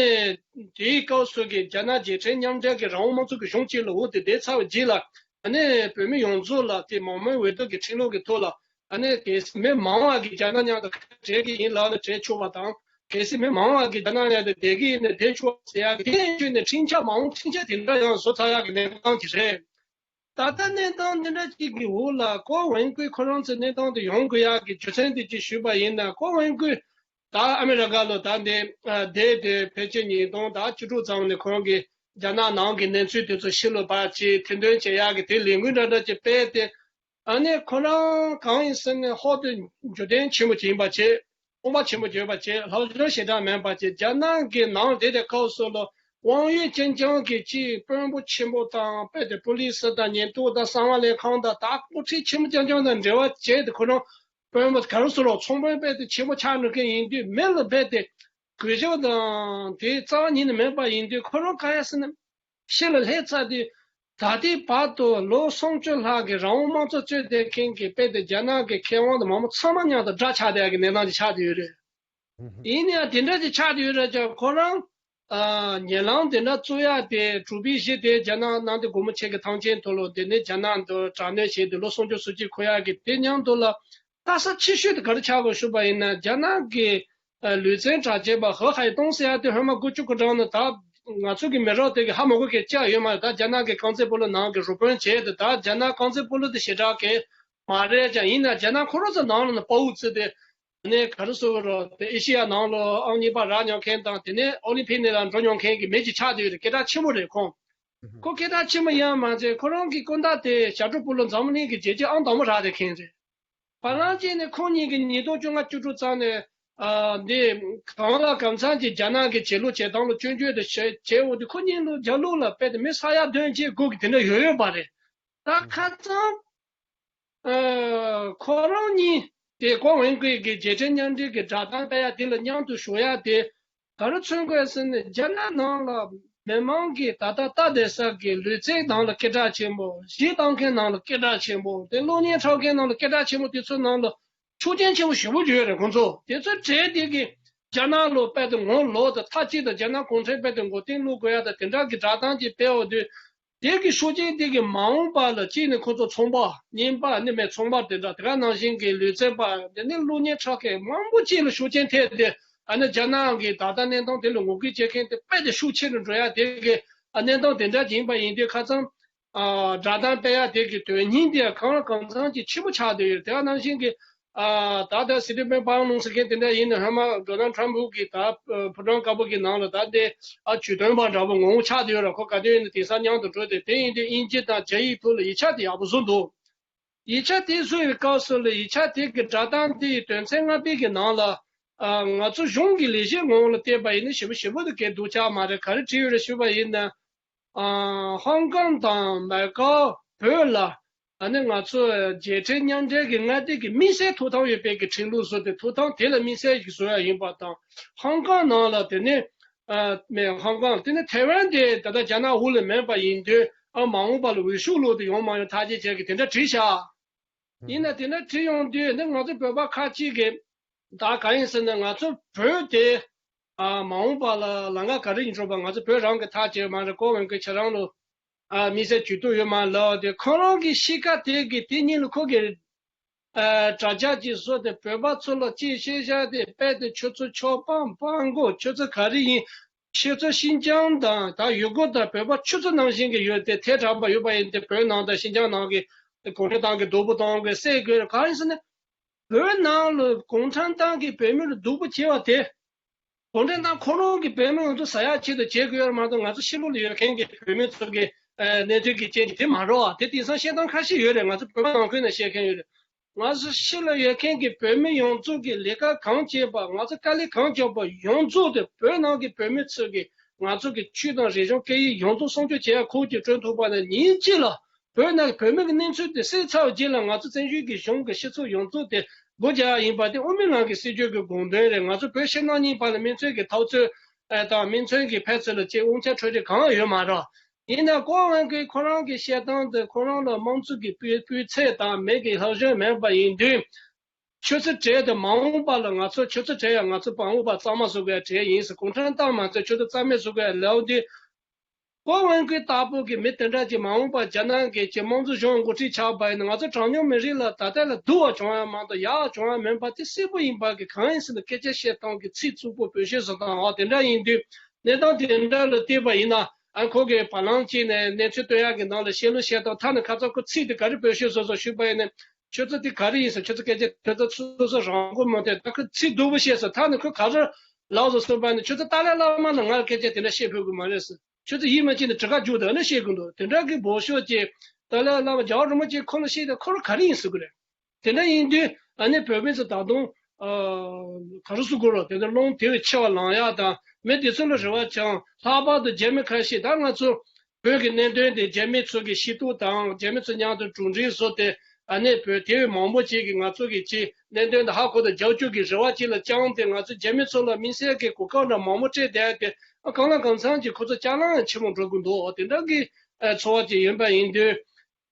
དེའི་སྐབས་སུ་གི་རྒྱ་ནག་རྒྱལ་ཕྲན་མཉམ་འབྲེལ་གྱི་རང་དབང་དམངས་གཙོ་གི་གཞུང་གཅིག་ལ་འོས་ཏེ་བསྡད་ཚར་བའི་རྗེས་ལ། ཨ་ནི་བོད་མི་ཡོངས་རྫོགས་ལ་དེ་མང་མོས་འོས་བསྡུ་གི་ཁྲིམས་ལུགས་ཀྱི་ཐོག་ལ། ཨ་ནི་གལ་སྲིད་མི་མང་བ་གིས་རྒྱ་ནག་མཉམ་དུ་བྲལ་གྱི་ཡིན་ལབ་ན་བྲལ་ཆོག་པ་དང་། གལ་སྲིད་མི་མང་བ་གིས་རྒྱ་ནག་མཉམ་དུ་བསྡད་ཀྱི་ཡིན་ན་བསྡད་ཆོག་ཟེར་ཡག་གི་དེ་བརྗོད་ནས་འཕྲིན་བཅར་མ་འོངས་འཕྲིན་བཅར་དེ་འདྲ་ཡང་བཟོ་ཚར་ཡག་གི་གནས་སྟངས་ཅིག་རེད། ད་ལྟ་གནས་སྟངས་འདི་འདྲ་ཅིག་གི་འོག་ལ་ཀོ་ཝན་ཀུའི་ཁོ་རང་ཚོའི་གནས་སྟངས་དེ་ཡོང་དགོས་ཡག་གི་རྒྱུ་མཚན་དེ་ཅིག་ཞུས་པ་ཡིན་ན། ཀོ་ཝན་ཀུའི་ད་ཨ་མི་རི་ཀ་ལ་ད་འདི་ཨ་བསྡད་དེ་ཕལ་ཆེར་ཉིས་སྟོང་དང་བཅུ་དྲུག་ཙམ་ནས་ཁོ་རང་གིས་རྒྱ་ནག་ནང་གི་གནས་ཚུལ་དེ་ཚོ་ཕྱི་ལ་ཕར་ཅིག་ཐེར་འདོན་བྱེད་ཡག་གི་དེ་ལས་འགུལ་འདྲ་འདྲ་ཅིག་སྤེལ་ཏེ། ཨ་ནི་ཁོ་རང་གང་ཡིན་ཟེར་ན་ཧོབ་ཏེ་འབྱོར་ལྡན་ཆེན་པོ་ཅིག་ཡིན་པ་བྱས། དབང་པོ་ཆེན་པོ་ཡོད་པ་བྱས། ལྷག་བཞག་ཞེ་དྲག་མེད་པ་བྱས། རྒྱ་ནག་གི་ནང་དེ་དེ་སྐབས་སུ་ལ་དབང་ཡོད་ཅན་ཅང་གི་ཅིག་དཔོན་པོ་ཆེན་པོ་དང་། དཔེ་དེ་པུ་ལི་སི་དང་ཉེན་རྟོག་དང་གསང་བ་ལྷན་ཁང་དང་། ད་འགོ་ཁྲིད་ཆེན་པོ་ཅང་ཅང་དང་འབྲེལ་བ་བྱས་ཏེ། ཁོ་རང་དཔོན་པོ་ག་རེ་ཟེར་རོགས། ཚོང་དཔོན་དཔེ་དེ་ཆེན་པོ་ཆགས་འགྲོ་མཁན་ཡིན་དུས། མི་ལ་དཔེ་དེ་གུས་ཞབས་དང་དེ་རྩ་བ་ཉིད་ནས་མེད་པ་ཡིན་དུས། ཁོ་རང་ག་རེ་ཟེར་ན། ཕྱི་ལ་སླེབས་ཚར་དུས། ད་ལྟའི་བར་དུ་ལོ་སུམ་ཅུ་ལྷག་གི་རང་དབང་དམངས་གཙོ་རྩོད་བསྡད་མཁན་གྱི་དཔེ་དེ་རྒྱ་ནག་གི་མཁས་དབང་དང་མང་པོ་ཚང་མ་མཉམ་དུ་དགྲ་ཆགས་བསྡད་ཡག་གི་གནས་སྟངས་ཅིག་ཆགས་བསྡད་ཡོད་རེད། ཡིན་ན་ཡང་དེ་འདྲ་ཅིག་ཆགས་བསྡད་ཡོད་རེད་ཀྱང་། ཁོ་རང་ཨ་ཉེ་ལམ་དེ་འདྲ་བཙུགས་ཡག་དེ་གྲུབ་པའི་གཞི་དེ་རྒྱ་ནག་ནང་དེ་སྒོ་མོ་ཆེ་གི་ཐང་ཆེན་ཐོག་ལ། དེ་ནས་རྒྱ་ནག་འདི་དྲག་གནོན་བྱས་ཏེ་ལོ་སུམ་ཅུ་སོ་གཅིག་འཁོར་ཡག་གི་དེ་མཉམ་དུ་ལ། ལྟ་ས་ཆེ་ཤོས་དེ་ག་རེ་ཆགས་དགོས་ཞུས་པ་ཡིན་ན། རྒྱ་ནག་གི་ཨ་ལུས་རྩལ་གྲགས་ཅན་པ་ཧེ་ཧའེ་ཏུང་ཟེར་ཡག་དེ་སྔོན་མ་དགུ་བཅུ་གོ་གྲངས་ནས། ད་ང་ཚོ་གི་མི་རབས་དེ་གི་ཧ་མ་གོ་མཁན་ཅིག་ཡོད་མ་རེད། ད་རྒྱ་ནག་གི་རྐང་རྩེད་སྤོ་ལོ་ནང་གི་རུ་དཔོན་བྱས་ཏེ། ད་རྒྱ་ནག་རྐང་རྩེད་སྤོ་ལོ་དེ་ཞེ་དྲག་གི་མ་རེད་ཀྱང་། ཡིན་ན་རྒྱ་ནག་ཁོ་རང་ཚོ་ནང་ལ་ནི་དཔའ་བོ་བརྩི་སྟེ། ནས་ག་རེ་ཟེར་རོགས། དེ་ཨེ་ཤེ་ཡ་ནང་ལ་ཨང་གཉིས་པ་རག་མྱོང་མཁན་དང་། དེ་ནས་ཨོ་ལིམ་ཕིག་ནང་ལ་འགྲོ་མྱོང་མཁན་གྱི་མི་ཅིག་ཆགས་བསྡད་ཡོད་རེད། སྐད་གྲགས་ཆེན་པོ་རེད་ཁོང་། ཁོ་སྐད་གྲགས་ཆེན་པོ་ཡིན་མ་ཚད། ཁོ་རང་གི་སྐུ་ཟླ་དེ་ཞབས་བྲོ་སྤོ་ལོ་འཛམ་བུ་གླིང་གི་རྒྱལ་གཅེས་ཨང་དང་པོ་རག་བསྡད་མཁན་རེད། བར་ལམ་ཅིག་ནས་ཁོང་གཉིས་ཀྱིས་ཉིས་སྟོང་བཅོ་ལྔ་བཅུ་དྲུག་ཙམ་ནས་ཨ་འདི་གང་ལ་གང་འཚམ་གྱི་རྒྱ་ནག་གི་བྱེད་ལུགས་བྱེད་སྟངས་ལ་སྐྱོན་བརྗོད་དེ་བྱས་བྱས་འོང་དུས། ཁོ་གཉིས་ལ་རྒྱ་ལུགས་ལ་དཔེ་དེ་མི་ས་ཡ་བདུན་བརྒྱད་དགུ་གི་དེ་འདྲ་ཡོད་ཡོད་པ་རེད། ད་ཁ་སང་ཨ་ཁོ་རང་གཉིས་དེ་ཀོ་ཝན་ཀུའི་གི་རྒྱལ་ཕྲན་མཉམ་འབྲེལ་གྱི་བསྒྲགས་གཏམ་སྤེལ་ཡ་དེ་ལ་མཉམ་དུ་ཞུགས་ཡ་དེ། ག་རེ་མཚོན་དགོས་ཟེར་ན། རྒྱ་ནག་ནང་ལ་མི་མང་གིས་ད་ལྟ་ལྟ་བསྡད་ས་གི་ལུས་རྩལ་ནང་ལ་སྐད་གྲགས་ཆེན་པོ། གཞས་གཏོང་མཁན་ནང་ལ་སྐད་གྲགས་ཆེན་པོ། དེ་གློག་བརྙན་འཁྲབ་མཁན་ནང་ལ་སྐད་གྲགས་ཆེན་པོ་དེ་ཚོའི་ནང་ལ་ཤུགས་རྐྱེན་ཆེན་པོ་ཞེ་པོ་ཡོད་རེད། ཁོང་ཚོ་དེ་ཚོའི་གྲས་དེ་གིས་རྒྱ་ནག་ལ་དཔེ་དེ་ངོ་ལོག་དང་། མཐའ་གཅིག་ཏུ་རྒྱ་ནག་གུང་ཁྲན་དཔེ་དེ་མགོ་རྟིང་བླུག་དགོས་ཡ་དང་དེ་འདྲ་གི་བསྒྲགས་གཏམ་ཅིག་སྤེལ་འོང་དུས། དེ་གི་ཤུགས་རྐྱེན་དེ་གིས་མ་འོངས་པ་ལ་གཅིག་ནས་ཁོ་ཚོ་ཚོང་པ། གཉིས་པ་ནི་མི་ཚོང་པ་དེ་འདྲ། དེ་ག་ནང་བཞིན་གྱི་ལུས་རྩལ་པ། དེ་ནས་གློག་བརྙན་འཁྲབ་མཁན་མང་པོ་ཅིག་ལ་ཤུགས་རྐྱེན་ཐེབས་ཏེ། ཨ་ནི་རྒྱ་ནག་གི་ད་ལྟ་གནས་སྟངས་དེ་ལ་ངོ་རྒོལ་བྱེད་མཁན་དེ་དཔེ་དེ་ཤུགས་ཆེ་རུ་འགྲོ་ཡ་དེ་གི་ཨ་གནས་སྟངས་དེ་འདྲ་ཅིག་ཡིན་པ་ཡིན་དུས། ཁ་སང་ཨ་བསྒྲགས་གཏམ་སྤེལ་ཡ་དེ་གི་དོན་སྙིང་དེ་གང་ལ་གང་འཚམ་གྱི་ཆེན་པོ་ཆགས་བསྡད་ཡོད། དེ་ག་ནང་བཞིན་གྱི་ཨ་ད་ལྟ་སི་ཏི་ཕན་པང་ལུང་ཟེར་མཁན་དེ་འདྲ་ཡིན་ན། སྔོན་མ་ཌོ་ནལ་ཊམ་ཕུ་གི་ད་ཕོ་བྲང་དཀར་པོ་གི་ནང་ལ་ད་དེ་ཨ་ཇུས་འདོན་པ་འདྲ་པོ་ངོ་ཆགས་བསྡད་ཡོད་ར། ཁོ་ག་དུས་ཡིན་ན་དེང་སང་མཉམ་དུ་འགྲོ་དེ། དེ་ཡིན་དུས་དབྱིན་ཇི་དང་རྒྱ་ཡིག་ཐོག་ལ་ཡིག་ཆ་དེ་ཡག་པོ་བཟོ་འདུག་ཡིག་ཆ་དེ་བཟོ་བའི་སྐབས་སུ་ལ་ཡིག་ཆ་དེ་གི་སྒྲ་གདངས་དེ་ཡི་དོན་ཚན་ལྔ་པའི་གི་ནང་ལ། ཨ། ང་ཚོ་གཞུང་གི་ལས་གཞིའི་ངོ་བོ་ལ་བལྟས་པ་ཡིན་ན་ཞིབ་པོ་ཞིབ་པོ་དེ་གས་སྡུག་ཅག་མ་རེད། ག་རེ་བྲིས་ཡོད་རེད་ཞུས་པ་ཡིན་ན། ཨ། ཧོང་ཀོང་དང་མེ་ཀའོ། བོད་ལ། ཨ་ནི་ང་ཚོ་རྒྱལ་ཕྲན་མཉམ་འབྲེལ་གྱི་མངའ་སྡེ་གི་དམིགས་བསལ་ཐོབ་ཐང་ཡོད་པའི་གི་ཁྲིམས་ལུགས་བཟོ་སྟེ། ཐོབ་ཐང་དེ་ལ་དམིགས་བསལ་གྱིས་བཟོ་ཡ་ཡིན་པ་དང་། ཧོང་ཀོང་ནང་ལ་དེ་ནི། ཨ། མེ། ཧོང་ཀོང་། དེ་ནི་ཐའེ་ཝན་དེ་ད་ལྟ་རྒྱ་ནག་འོག་ལ་མེད་པ་ཡིན་དུས། ཨ། མ་འོངས་པ་ལ་འོས་ཤོག་ལོག་སྟེ་ཡོང་མ་ཡོང་ཐག་གཅོད་བྱེད་ཀྱི་དེ་འདྲ་བྲིས་བཞག་ཡིན་ན་དེ་འདྲ་བྲིས་ཡོང་དུས་ནི་ང་ཚོ་བོད་པ་ཁ་ཅིག་གིས། ད་གང་ཡིན་ཟེར་ན་ང་ཚོ་བོད་དེ། ཨ། མ་འོངས་པ་ལ་ལམ་ཁ་ག་རེ་ཡིན་འགྲོ་བ་ང་ཚོ་བོད་རང་གི་ཐག་བཅད་མ་རེད། ཁོ་ཝང་ཀུའེ་ཁྱེད་རང་ལོ། ཨ། དམིགས་བསལ་ཇུས་གཏོགས་ཡོད་མ་ལབ་དེ། ཁོ་རང་གི་གཤིས་ཀ་དེ་གི་དེ་ཉིད་ལ་ཁོ་གི། ཨ། དྲ་རྒྱ་ཅིག་བཟོ་སྟེ་བོད་པ་ཚོ་ལ་ཅིག་བཤད་བཞག་དེ། དཔེ་དེ་ཁྱོད་ཚོ་ཆོག་པ་སྤང་དགོས། ཁྱོད་ཚོ་ག་རེ་ཡིན། ཁྱོད་ཚོ་ཤིན་ཅང་དང་ད་ཡུ་གུར་དང་བོད་པ་ཁྱོད་ཚོ་ནང་བཞིན་གྱི་ཡོད་དེ། ཐལ་དྲགས་པ་ཡོད་པ་ཡིན་ཏེ། བོད་ནང་དང་ཤིན་ཅང་ནང་གི་གུང་ཁྲན་ཏང་གི་སྡུག་པོ་གཏོང་དགོས། བསད་དགོས། གང་ཡིན་ཟེར་ན། བོད་ནང་ལ་གུང་ཁྲན་ཏང་གིས་བོད་མི་ལ་སྡུག་པོ་བྱས་པ་དེ། གུང་ཁྲན་ཏང་ཁོ་རང་གི་བོད་མི་ང་ཚོ་ཟ་ཡག་ཆེད་དུ་བྱེད་དགོས་ཡོད་མ་གཏོགས། ང་ཚོ་ཕྱི་ལོགས་ལ་ཡོད་མཁན་གྱི་བོད་མི་ཚོ་གི། ཨ། གནས་ཚུལ་གྱི་རྐྱེན་གྱིས་དེ་མ་རེད་པ། དེ་དེང་སང་བཤད་སྟངས་ཁ་ཤས་ཡོད་རེད། ང་ཚོ་བོད་པ་ནང་ཁུལ་ནས་བཤད་མཁན་ཡོད་རེད། ང་ཚོ་ཕྱི་ལ་ཡོད་མཁན་གྱི་བོད་མི་ཡོངས་རྫོགས་ཀྱི་ལས་ཀ་གང་བྱེད་པ། ང་ཚོ་དཀའ་ལས་གང་བརྒྱབ་པ་ཡོངས་རྫོགས་དེ་བོད་ནང་གི་བོད་མི་ཚོ་གིས་ང་ཚོ་གི་ཆོས་དང་རིག་གཞུང་སྐད་ཡིག་ཡོངས་རྫོགས་སྲུང་སྐྱོབ་བྱེད་ཡག་ཁུར་གྱིས་བསྐྲུན་ཐུབ་པ་ན། ཉིན་གཅིག་ལ་བོད་ནང་གི་བོད་མི་གི་གནས་ཚུལ་དེ་སེལ་ཚར་བའི་རྗེས་ལ་ང་ཚོ་བཙན་བྱོལ་གྱི་གཞུང་གི་སྤྱི་ཚོགས་ཡོངས་རྫོགས་དེ་སྒོ་རྒྱག་ཡག་ཡིན་པ་དེ་དབུ་མའི་ལམ་གྱི་སྲིད་བྱུས་ཀྱི་དགོངས་དོན་རེད། ང་ཚོ་བོད་ཕྱི་ནང་གཉིས་བར་ལ་མི་ཚེ་གི་འཐབ་རྩོད། ཨ། དང་མི་ཚེ་གི་འཕེལ་ཚུལ་ལ་ཅིག་དབང་ཆ་འཕྲོག་རྒྱུ་གང་ཡང་ཡོད་མ་རེད། ཡིན་ན་ཀོ་ཝང་ཀུའེ་ཁོ་རང་གི་བཤད་སྟངས་དེ། ཁོ་རང་ལ་དམངས་གཙོ་གི་སྤུས་སྤུས་ཚད་དང་མི་གི་སློབ་སྦྱོང་མེད་པ་ཡིན་དུས། ཆུ་ཚོད་གྲས་དེ་མ་འོངས་པ་ལ་ང་ཚོ་ཆུ་ཚོད་གྲས་ཡང་ང་ཚོ་མ་འོངས་པ་གཙང་མ་བཟོ་དགོས་ཡ་གྲས་ཡིན་ཟེར། གུང་ཁྲན་ཏང་མ་ཚད་ཆུ་ཚོད་རྩ་མེད་བཟོ་དགོས་ཡ་ལབ་དུས། ཀོ་ཝང་ཀུའེ་ལྟ་བུ་གི་མི་དེ་འདྲ་ཅིག་མ་འོངས་པ་རྒྱ་ནག་གི་ཅིག་དམངས་གཙོ་གཞུང་འགོ་ཁྲིད་ཆགས་པ་ཡིན་ན། ང་ཚོ་གྲངས་ཉུང་མི་རིགས་ལ་ད་ལྟ་ལ་སྡུག་པ་བྱུང་ཡ་མ་གཏོགས་ཡག་པ་བྱུང་ཡ་མིན་པ་དེ་གསལ་པོ་ཡིན་པ་གི། གང་ཡིན་ཟེར་ན་སྐད་ཆ་བཤད་སྟངས་ཀྱི་ཚིག་རྩུབ་པོ་བོད་ཤོད་བཟོ་སྟངས། ཨ། དེ་འདྲ་ཡིན་དུས་གནས་སྟངས་དེ་འདྲ་ལ་བལྟས་པ་ཡིན་ན། ཨ། ཁོ་གིས་བར་ལམ་གཅིག་ནས་གནས་ཚུལ་སྟོན་ཡག་གི་ནང་ལ་བཤད་ལུགས་བཤད་སྟངས། མཐའ་ནས་ཁ་སང་ཁོ་ཚིག་དེ་ག་རེ་བོད་ཤོད་བཟོ་བཟོ་ཞུས་པ་ཡིན་ན། ཁྱོད་ཚོ་དེ་ག་རེ་ཡིན་ཟེར། ཁྱོད་ཚོ་སྐད་ཆ་དེ་ཚོ་སོ་སོ་རང་མགོ་མ་ཐོན། ད་ཁོ་ཚིག་སྡུག་པོ་བཤད་སོང་། མཐའ་ནས་ཁོས་ག་རེ་ལབ་སོང་ཟེར་བ་ནི། ཁྱོད་ཚོ་ཏཱ་ལའི་བླ་མ་ལ་ང་སྐད་ཆ་དེ་འདྲ་བཤད་ཕོད་ཀྱི་མ་རེད་ཟེར། ཁྱོད་ཚོ་ཡིད་མ་ཆེས་ན་གྲི་ཁ་རྒྱུགས་དང་ནི་བཤད་ཀྱི་འདུག་དེ་འདྲ་གི་འབོད་ཤོག་ཅིག་ཏཱ་ལའི་བླ་མ་རྒྱལ་བ་རིན་པོ་ཆེ་ཁོ་ལ་བཤད་དེ་ཁོ་རང་ག་རེ་ཡིན་ཟེར་གི་རེད། དེ་འདྲ་ཡིན་དུས་ཨ་ནི་བོད་མི་ཚོ་ད་དུང་། ཨ། ག་རེ་ཟེར་དགོས་རེད། དེ་འདྲ་རླུང་དེ་བས་ཆེ་བ་ལངས་ཡག་དང་། མི་དེ་ཚོ་ལ་རེ་བ་བཅངས། ལྷག་པར་དུ་རྒྱ་མི་ཁ་ཤས། ད་ང་ཚོ་བོད་ཀྱི་གནད་དོན་དེ་རྒྱ་མི་ཚོ་གིས་ཤེས་རྟོགས་དང་། རྒྱ་མི་ཚོ་མཉམ་དུ་གྲོས་མོལ་བཟོས་ཏེ། ཨ་ནི་བོད་དེ་བས་མང་པོ་ཅིག་གིས་ང་ཚོ་གི་ཅིག་གནད་དོན་དེ་ཧ་གོ་དང་རྒྱབ་སྐྱོར་གྱི་རེ་བ་ཅིག་ལ་བཅངས་ཏེ། ང་ཚོ་རྒྱ་མི་ཚོ་ལ་དམིགས་བསལ་གྱི་གོ་སྐབས་འདྲ་མང་པོ་སྤྲད་བསྡད་དེ། ཨ། གང་ལ་གང་འཚམ་གྱིས་ཁོ་ཚོ་ལྕགས་ལམ་ཡང་ཆེན་མོ་འགྲོ་གི་འདུག་དེ་འདྲ་གི་ཨ་ཚོར་བ་ཅིག་ཡོད་པ་ཡིན་དུས།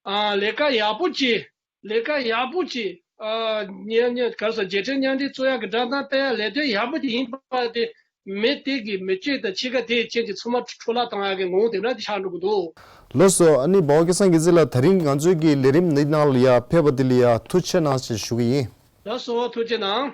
ཨ། ལས་ཀ་ཡག་པོ་ཅིག་ལས་ཀ་ཡག་པོ་ཅིག་ཨ། མཉམ་མཉམ་ག་རེ་ཟེར། རྒྱལ་ཕྲན་མཉམ་འབྲེལ་རྩོད་ཡག་གི་སྒྲ་གདངས་སྤེལ་ཡག་ལས་དོན་ཡག་པོ་ཅིག་ཡིན་པ་དེ། མི་དེ་གི་མི་སྤྱོད་དང་ཕྱི་ཁ་དེའི་རྐྱེན་གྱིས་ཚང་མ་འཕྲོ་བརླག་བཏང་ཡག་གི་ངོ་བོ་དེ་འདྲ་ཅིག་ཆགས་འགྲོ་གི་འདུག་ལགས་སོ། ཨ་ནི་འབའ་བ་སྐལ་བཟང་རྒྱལ་མཚན་ལགས། ད་རིང་ང་ཚོའི་གི་ལས་རིམ་འདི་ནང་ལ་ཡ་ཕེབས་པ་དེ་ལ་ཡ་ཐུགས་རྗེ་གནང་ཞེས་ཞུ་གི་ཡིན། ལགས་སོ། ཐུགས་རྗེ་གནང་།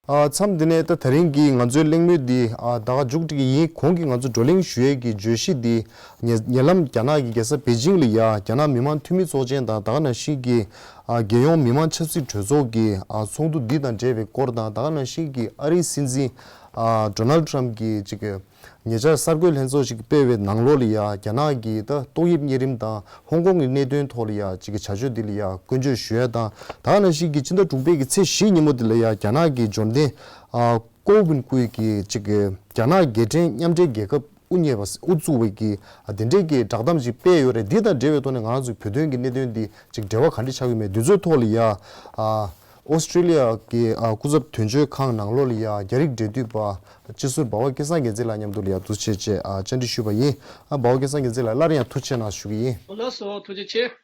ཨ། མཚམས་འདི་ནས་ད་ད་རིང་གི་ང་ཚོའི་གླེང་མོལ་འདི། ཨ། ད་ག་མཇུག་སྒྲིལ་གྱི་ཡིན། གོང་གི་ང་ཚོ་བགྲོ་གླེང་ཞུ་ཡས་ཀྱི་བརྗོད་གཞི་འདི། ཉེ་ཉེ་ལམ་རྒྱ་ནག་གི་རྒྱལ་ས་པེ་ཅིང་ལ་ཡ་རྒྱ་ནག་མི་མང་འཐུས་མི་ཚོགས་ཆེན་དང་། ད་ག་ནང་བཞིན་གྱི། ཨ། རྒྱལ་ཡོངས་མི་མང་ཆབ་སྲིད་གྲོས་ཚོགས་ཀྱི། ཨ། ཚོགས་འདུ་འདི་དང་འབྲེལ་བའི་སྐོར་དང་། ད་ག་ནང་བཞིན་གྱི་ཨ་རིའི་སྲིད་འཛིན། ཨ། ཌོ་ནལ་ཌི་ཊརམ་གྱི་ཅིག་གི་ཉེ་ཆར་གསར་འགོད་ལྷན་ཚོགས་ཤིག་སྤེལ་བའི་ནང་ལོགས་ལ་ཡ་རྒྱ་ནག་གི་ད་ཏོག་དབྱིབས་གཉན་རིམས་དང་ཧོང་ཀོང་གི་གནད་དོན་ཐོག་ལ་ཡ་ཅིག་གི་བྱ་སྤྱོད་འདི་ལ་ཡ་སྐྱོན་བརྗོད་ཞུ་ཡ་དང་། ད་ག་ནང་བཞིན་གྱི་ཕྱི་ཟླ་དྲུག་པའི་གི་ཚེས་བཞི་ཉིན་མོ་འདི་ལ་ཡ་རྒྱ་ནག་གི་འབྱོར་ལྡན། ཨ། ཀོ་ཝུན་ཀུའི་གི་ཅིག་གི་རྒྱ་ནག་རྒྱལ་ཕྲན་མཉམ་འབྲེལ་རྒྱལ་ཁབ་དབུ་བརྙེས་པ། དབུ་བཙུགས་པའི་གི། ཨ། དེ་འདྲའི་གི་བསྒྲགས་གཏམ་ཅིག་སྤེལ་ཡོད་རེད། འདི་དང་འབྲེལ་བའི་ཐོག་ནས་ང་རང་ཚོའི་བོད་དོན་གི་གནད་དོན་འདི་ཅིག་འབྲེལ་བ་ག་འདྲ་ཆགས་ཡོད་མེད་འདི་ཚོའི་ཐོག་ལ་ཡ། ཨ། ཨོ་སི་ཀྲི་ལི་ཡ་གི། ཨ། སྐུ་ཚབ་དོན་གཅོད་ཁང་ནང་ལོགས་ལ་ཡ་རྒྱ་རིགས་འབྲེལ་མཐུད་པ་སྤྱི་ཟུར་འབའ་བ་སྐལ་བཟང་རྒྱལ་མཚན་ལགས་མཉམ་དུ་ལ་ཡ་འདུ་བྱེད་བྱས། ཨ། བཅར་འདྲི་ཞུས་པ་ཡིན། ཨ། འབའ་བ་སྐལ་བཟང་རྒྱལ་མཚན་ལགས་སླར་ཡང་ཐུགས་རྗེ་གནང་ཞུ་གི་ཡིན། ལགས་སོ། ཐུགས་རྗེ་ཆེ།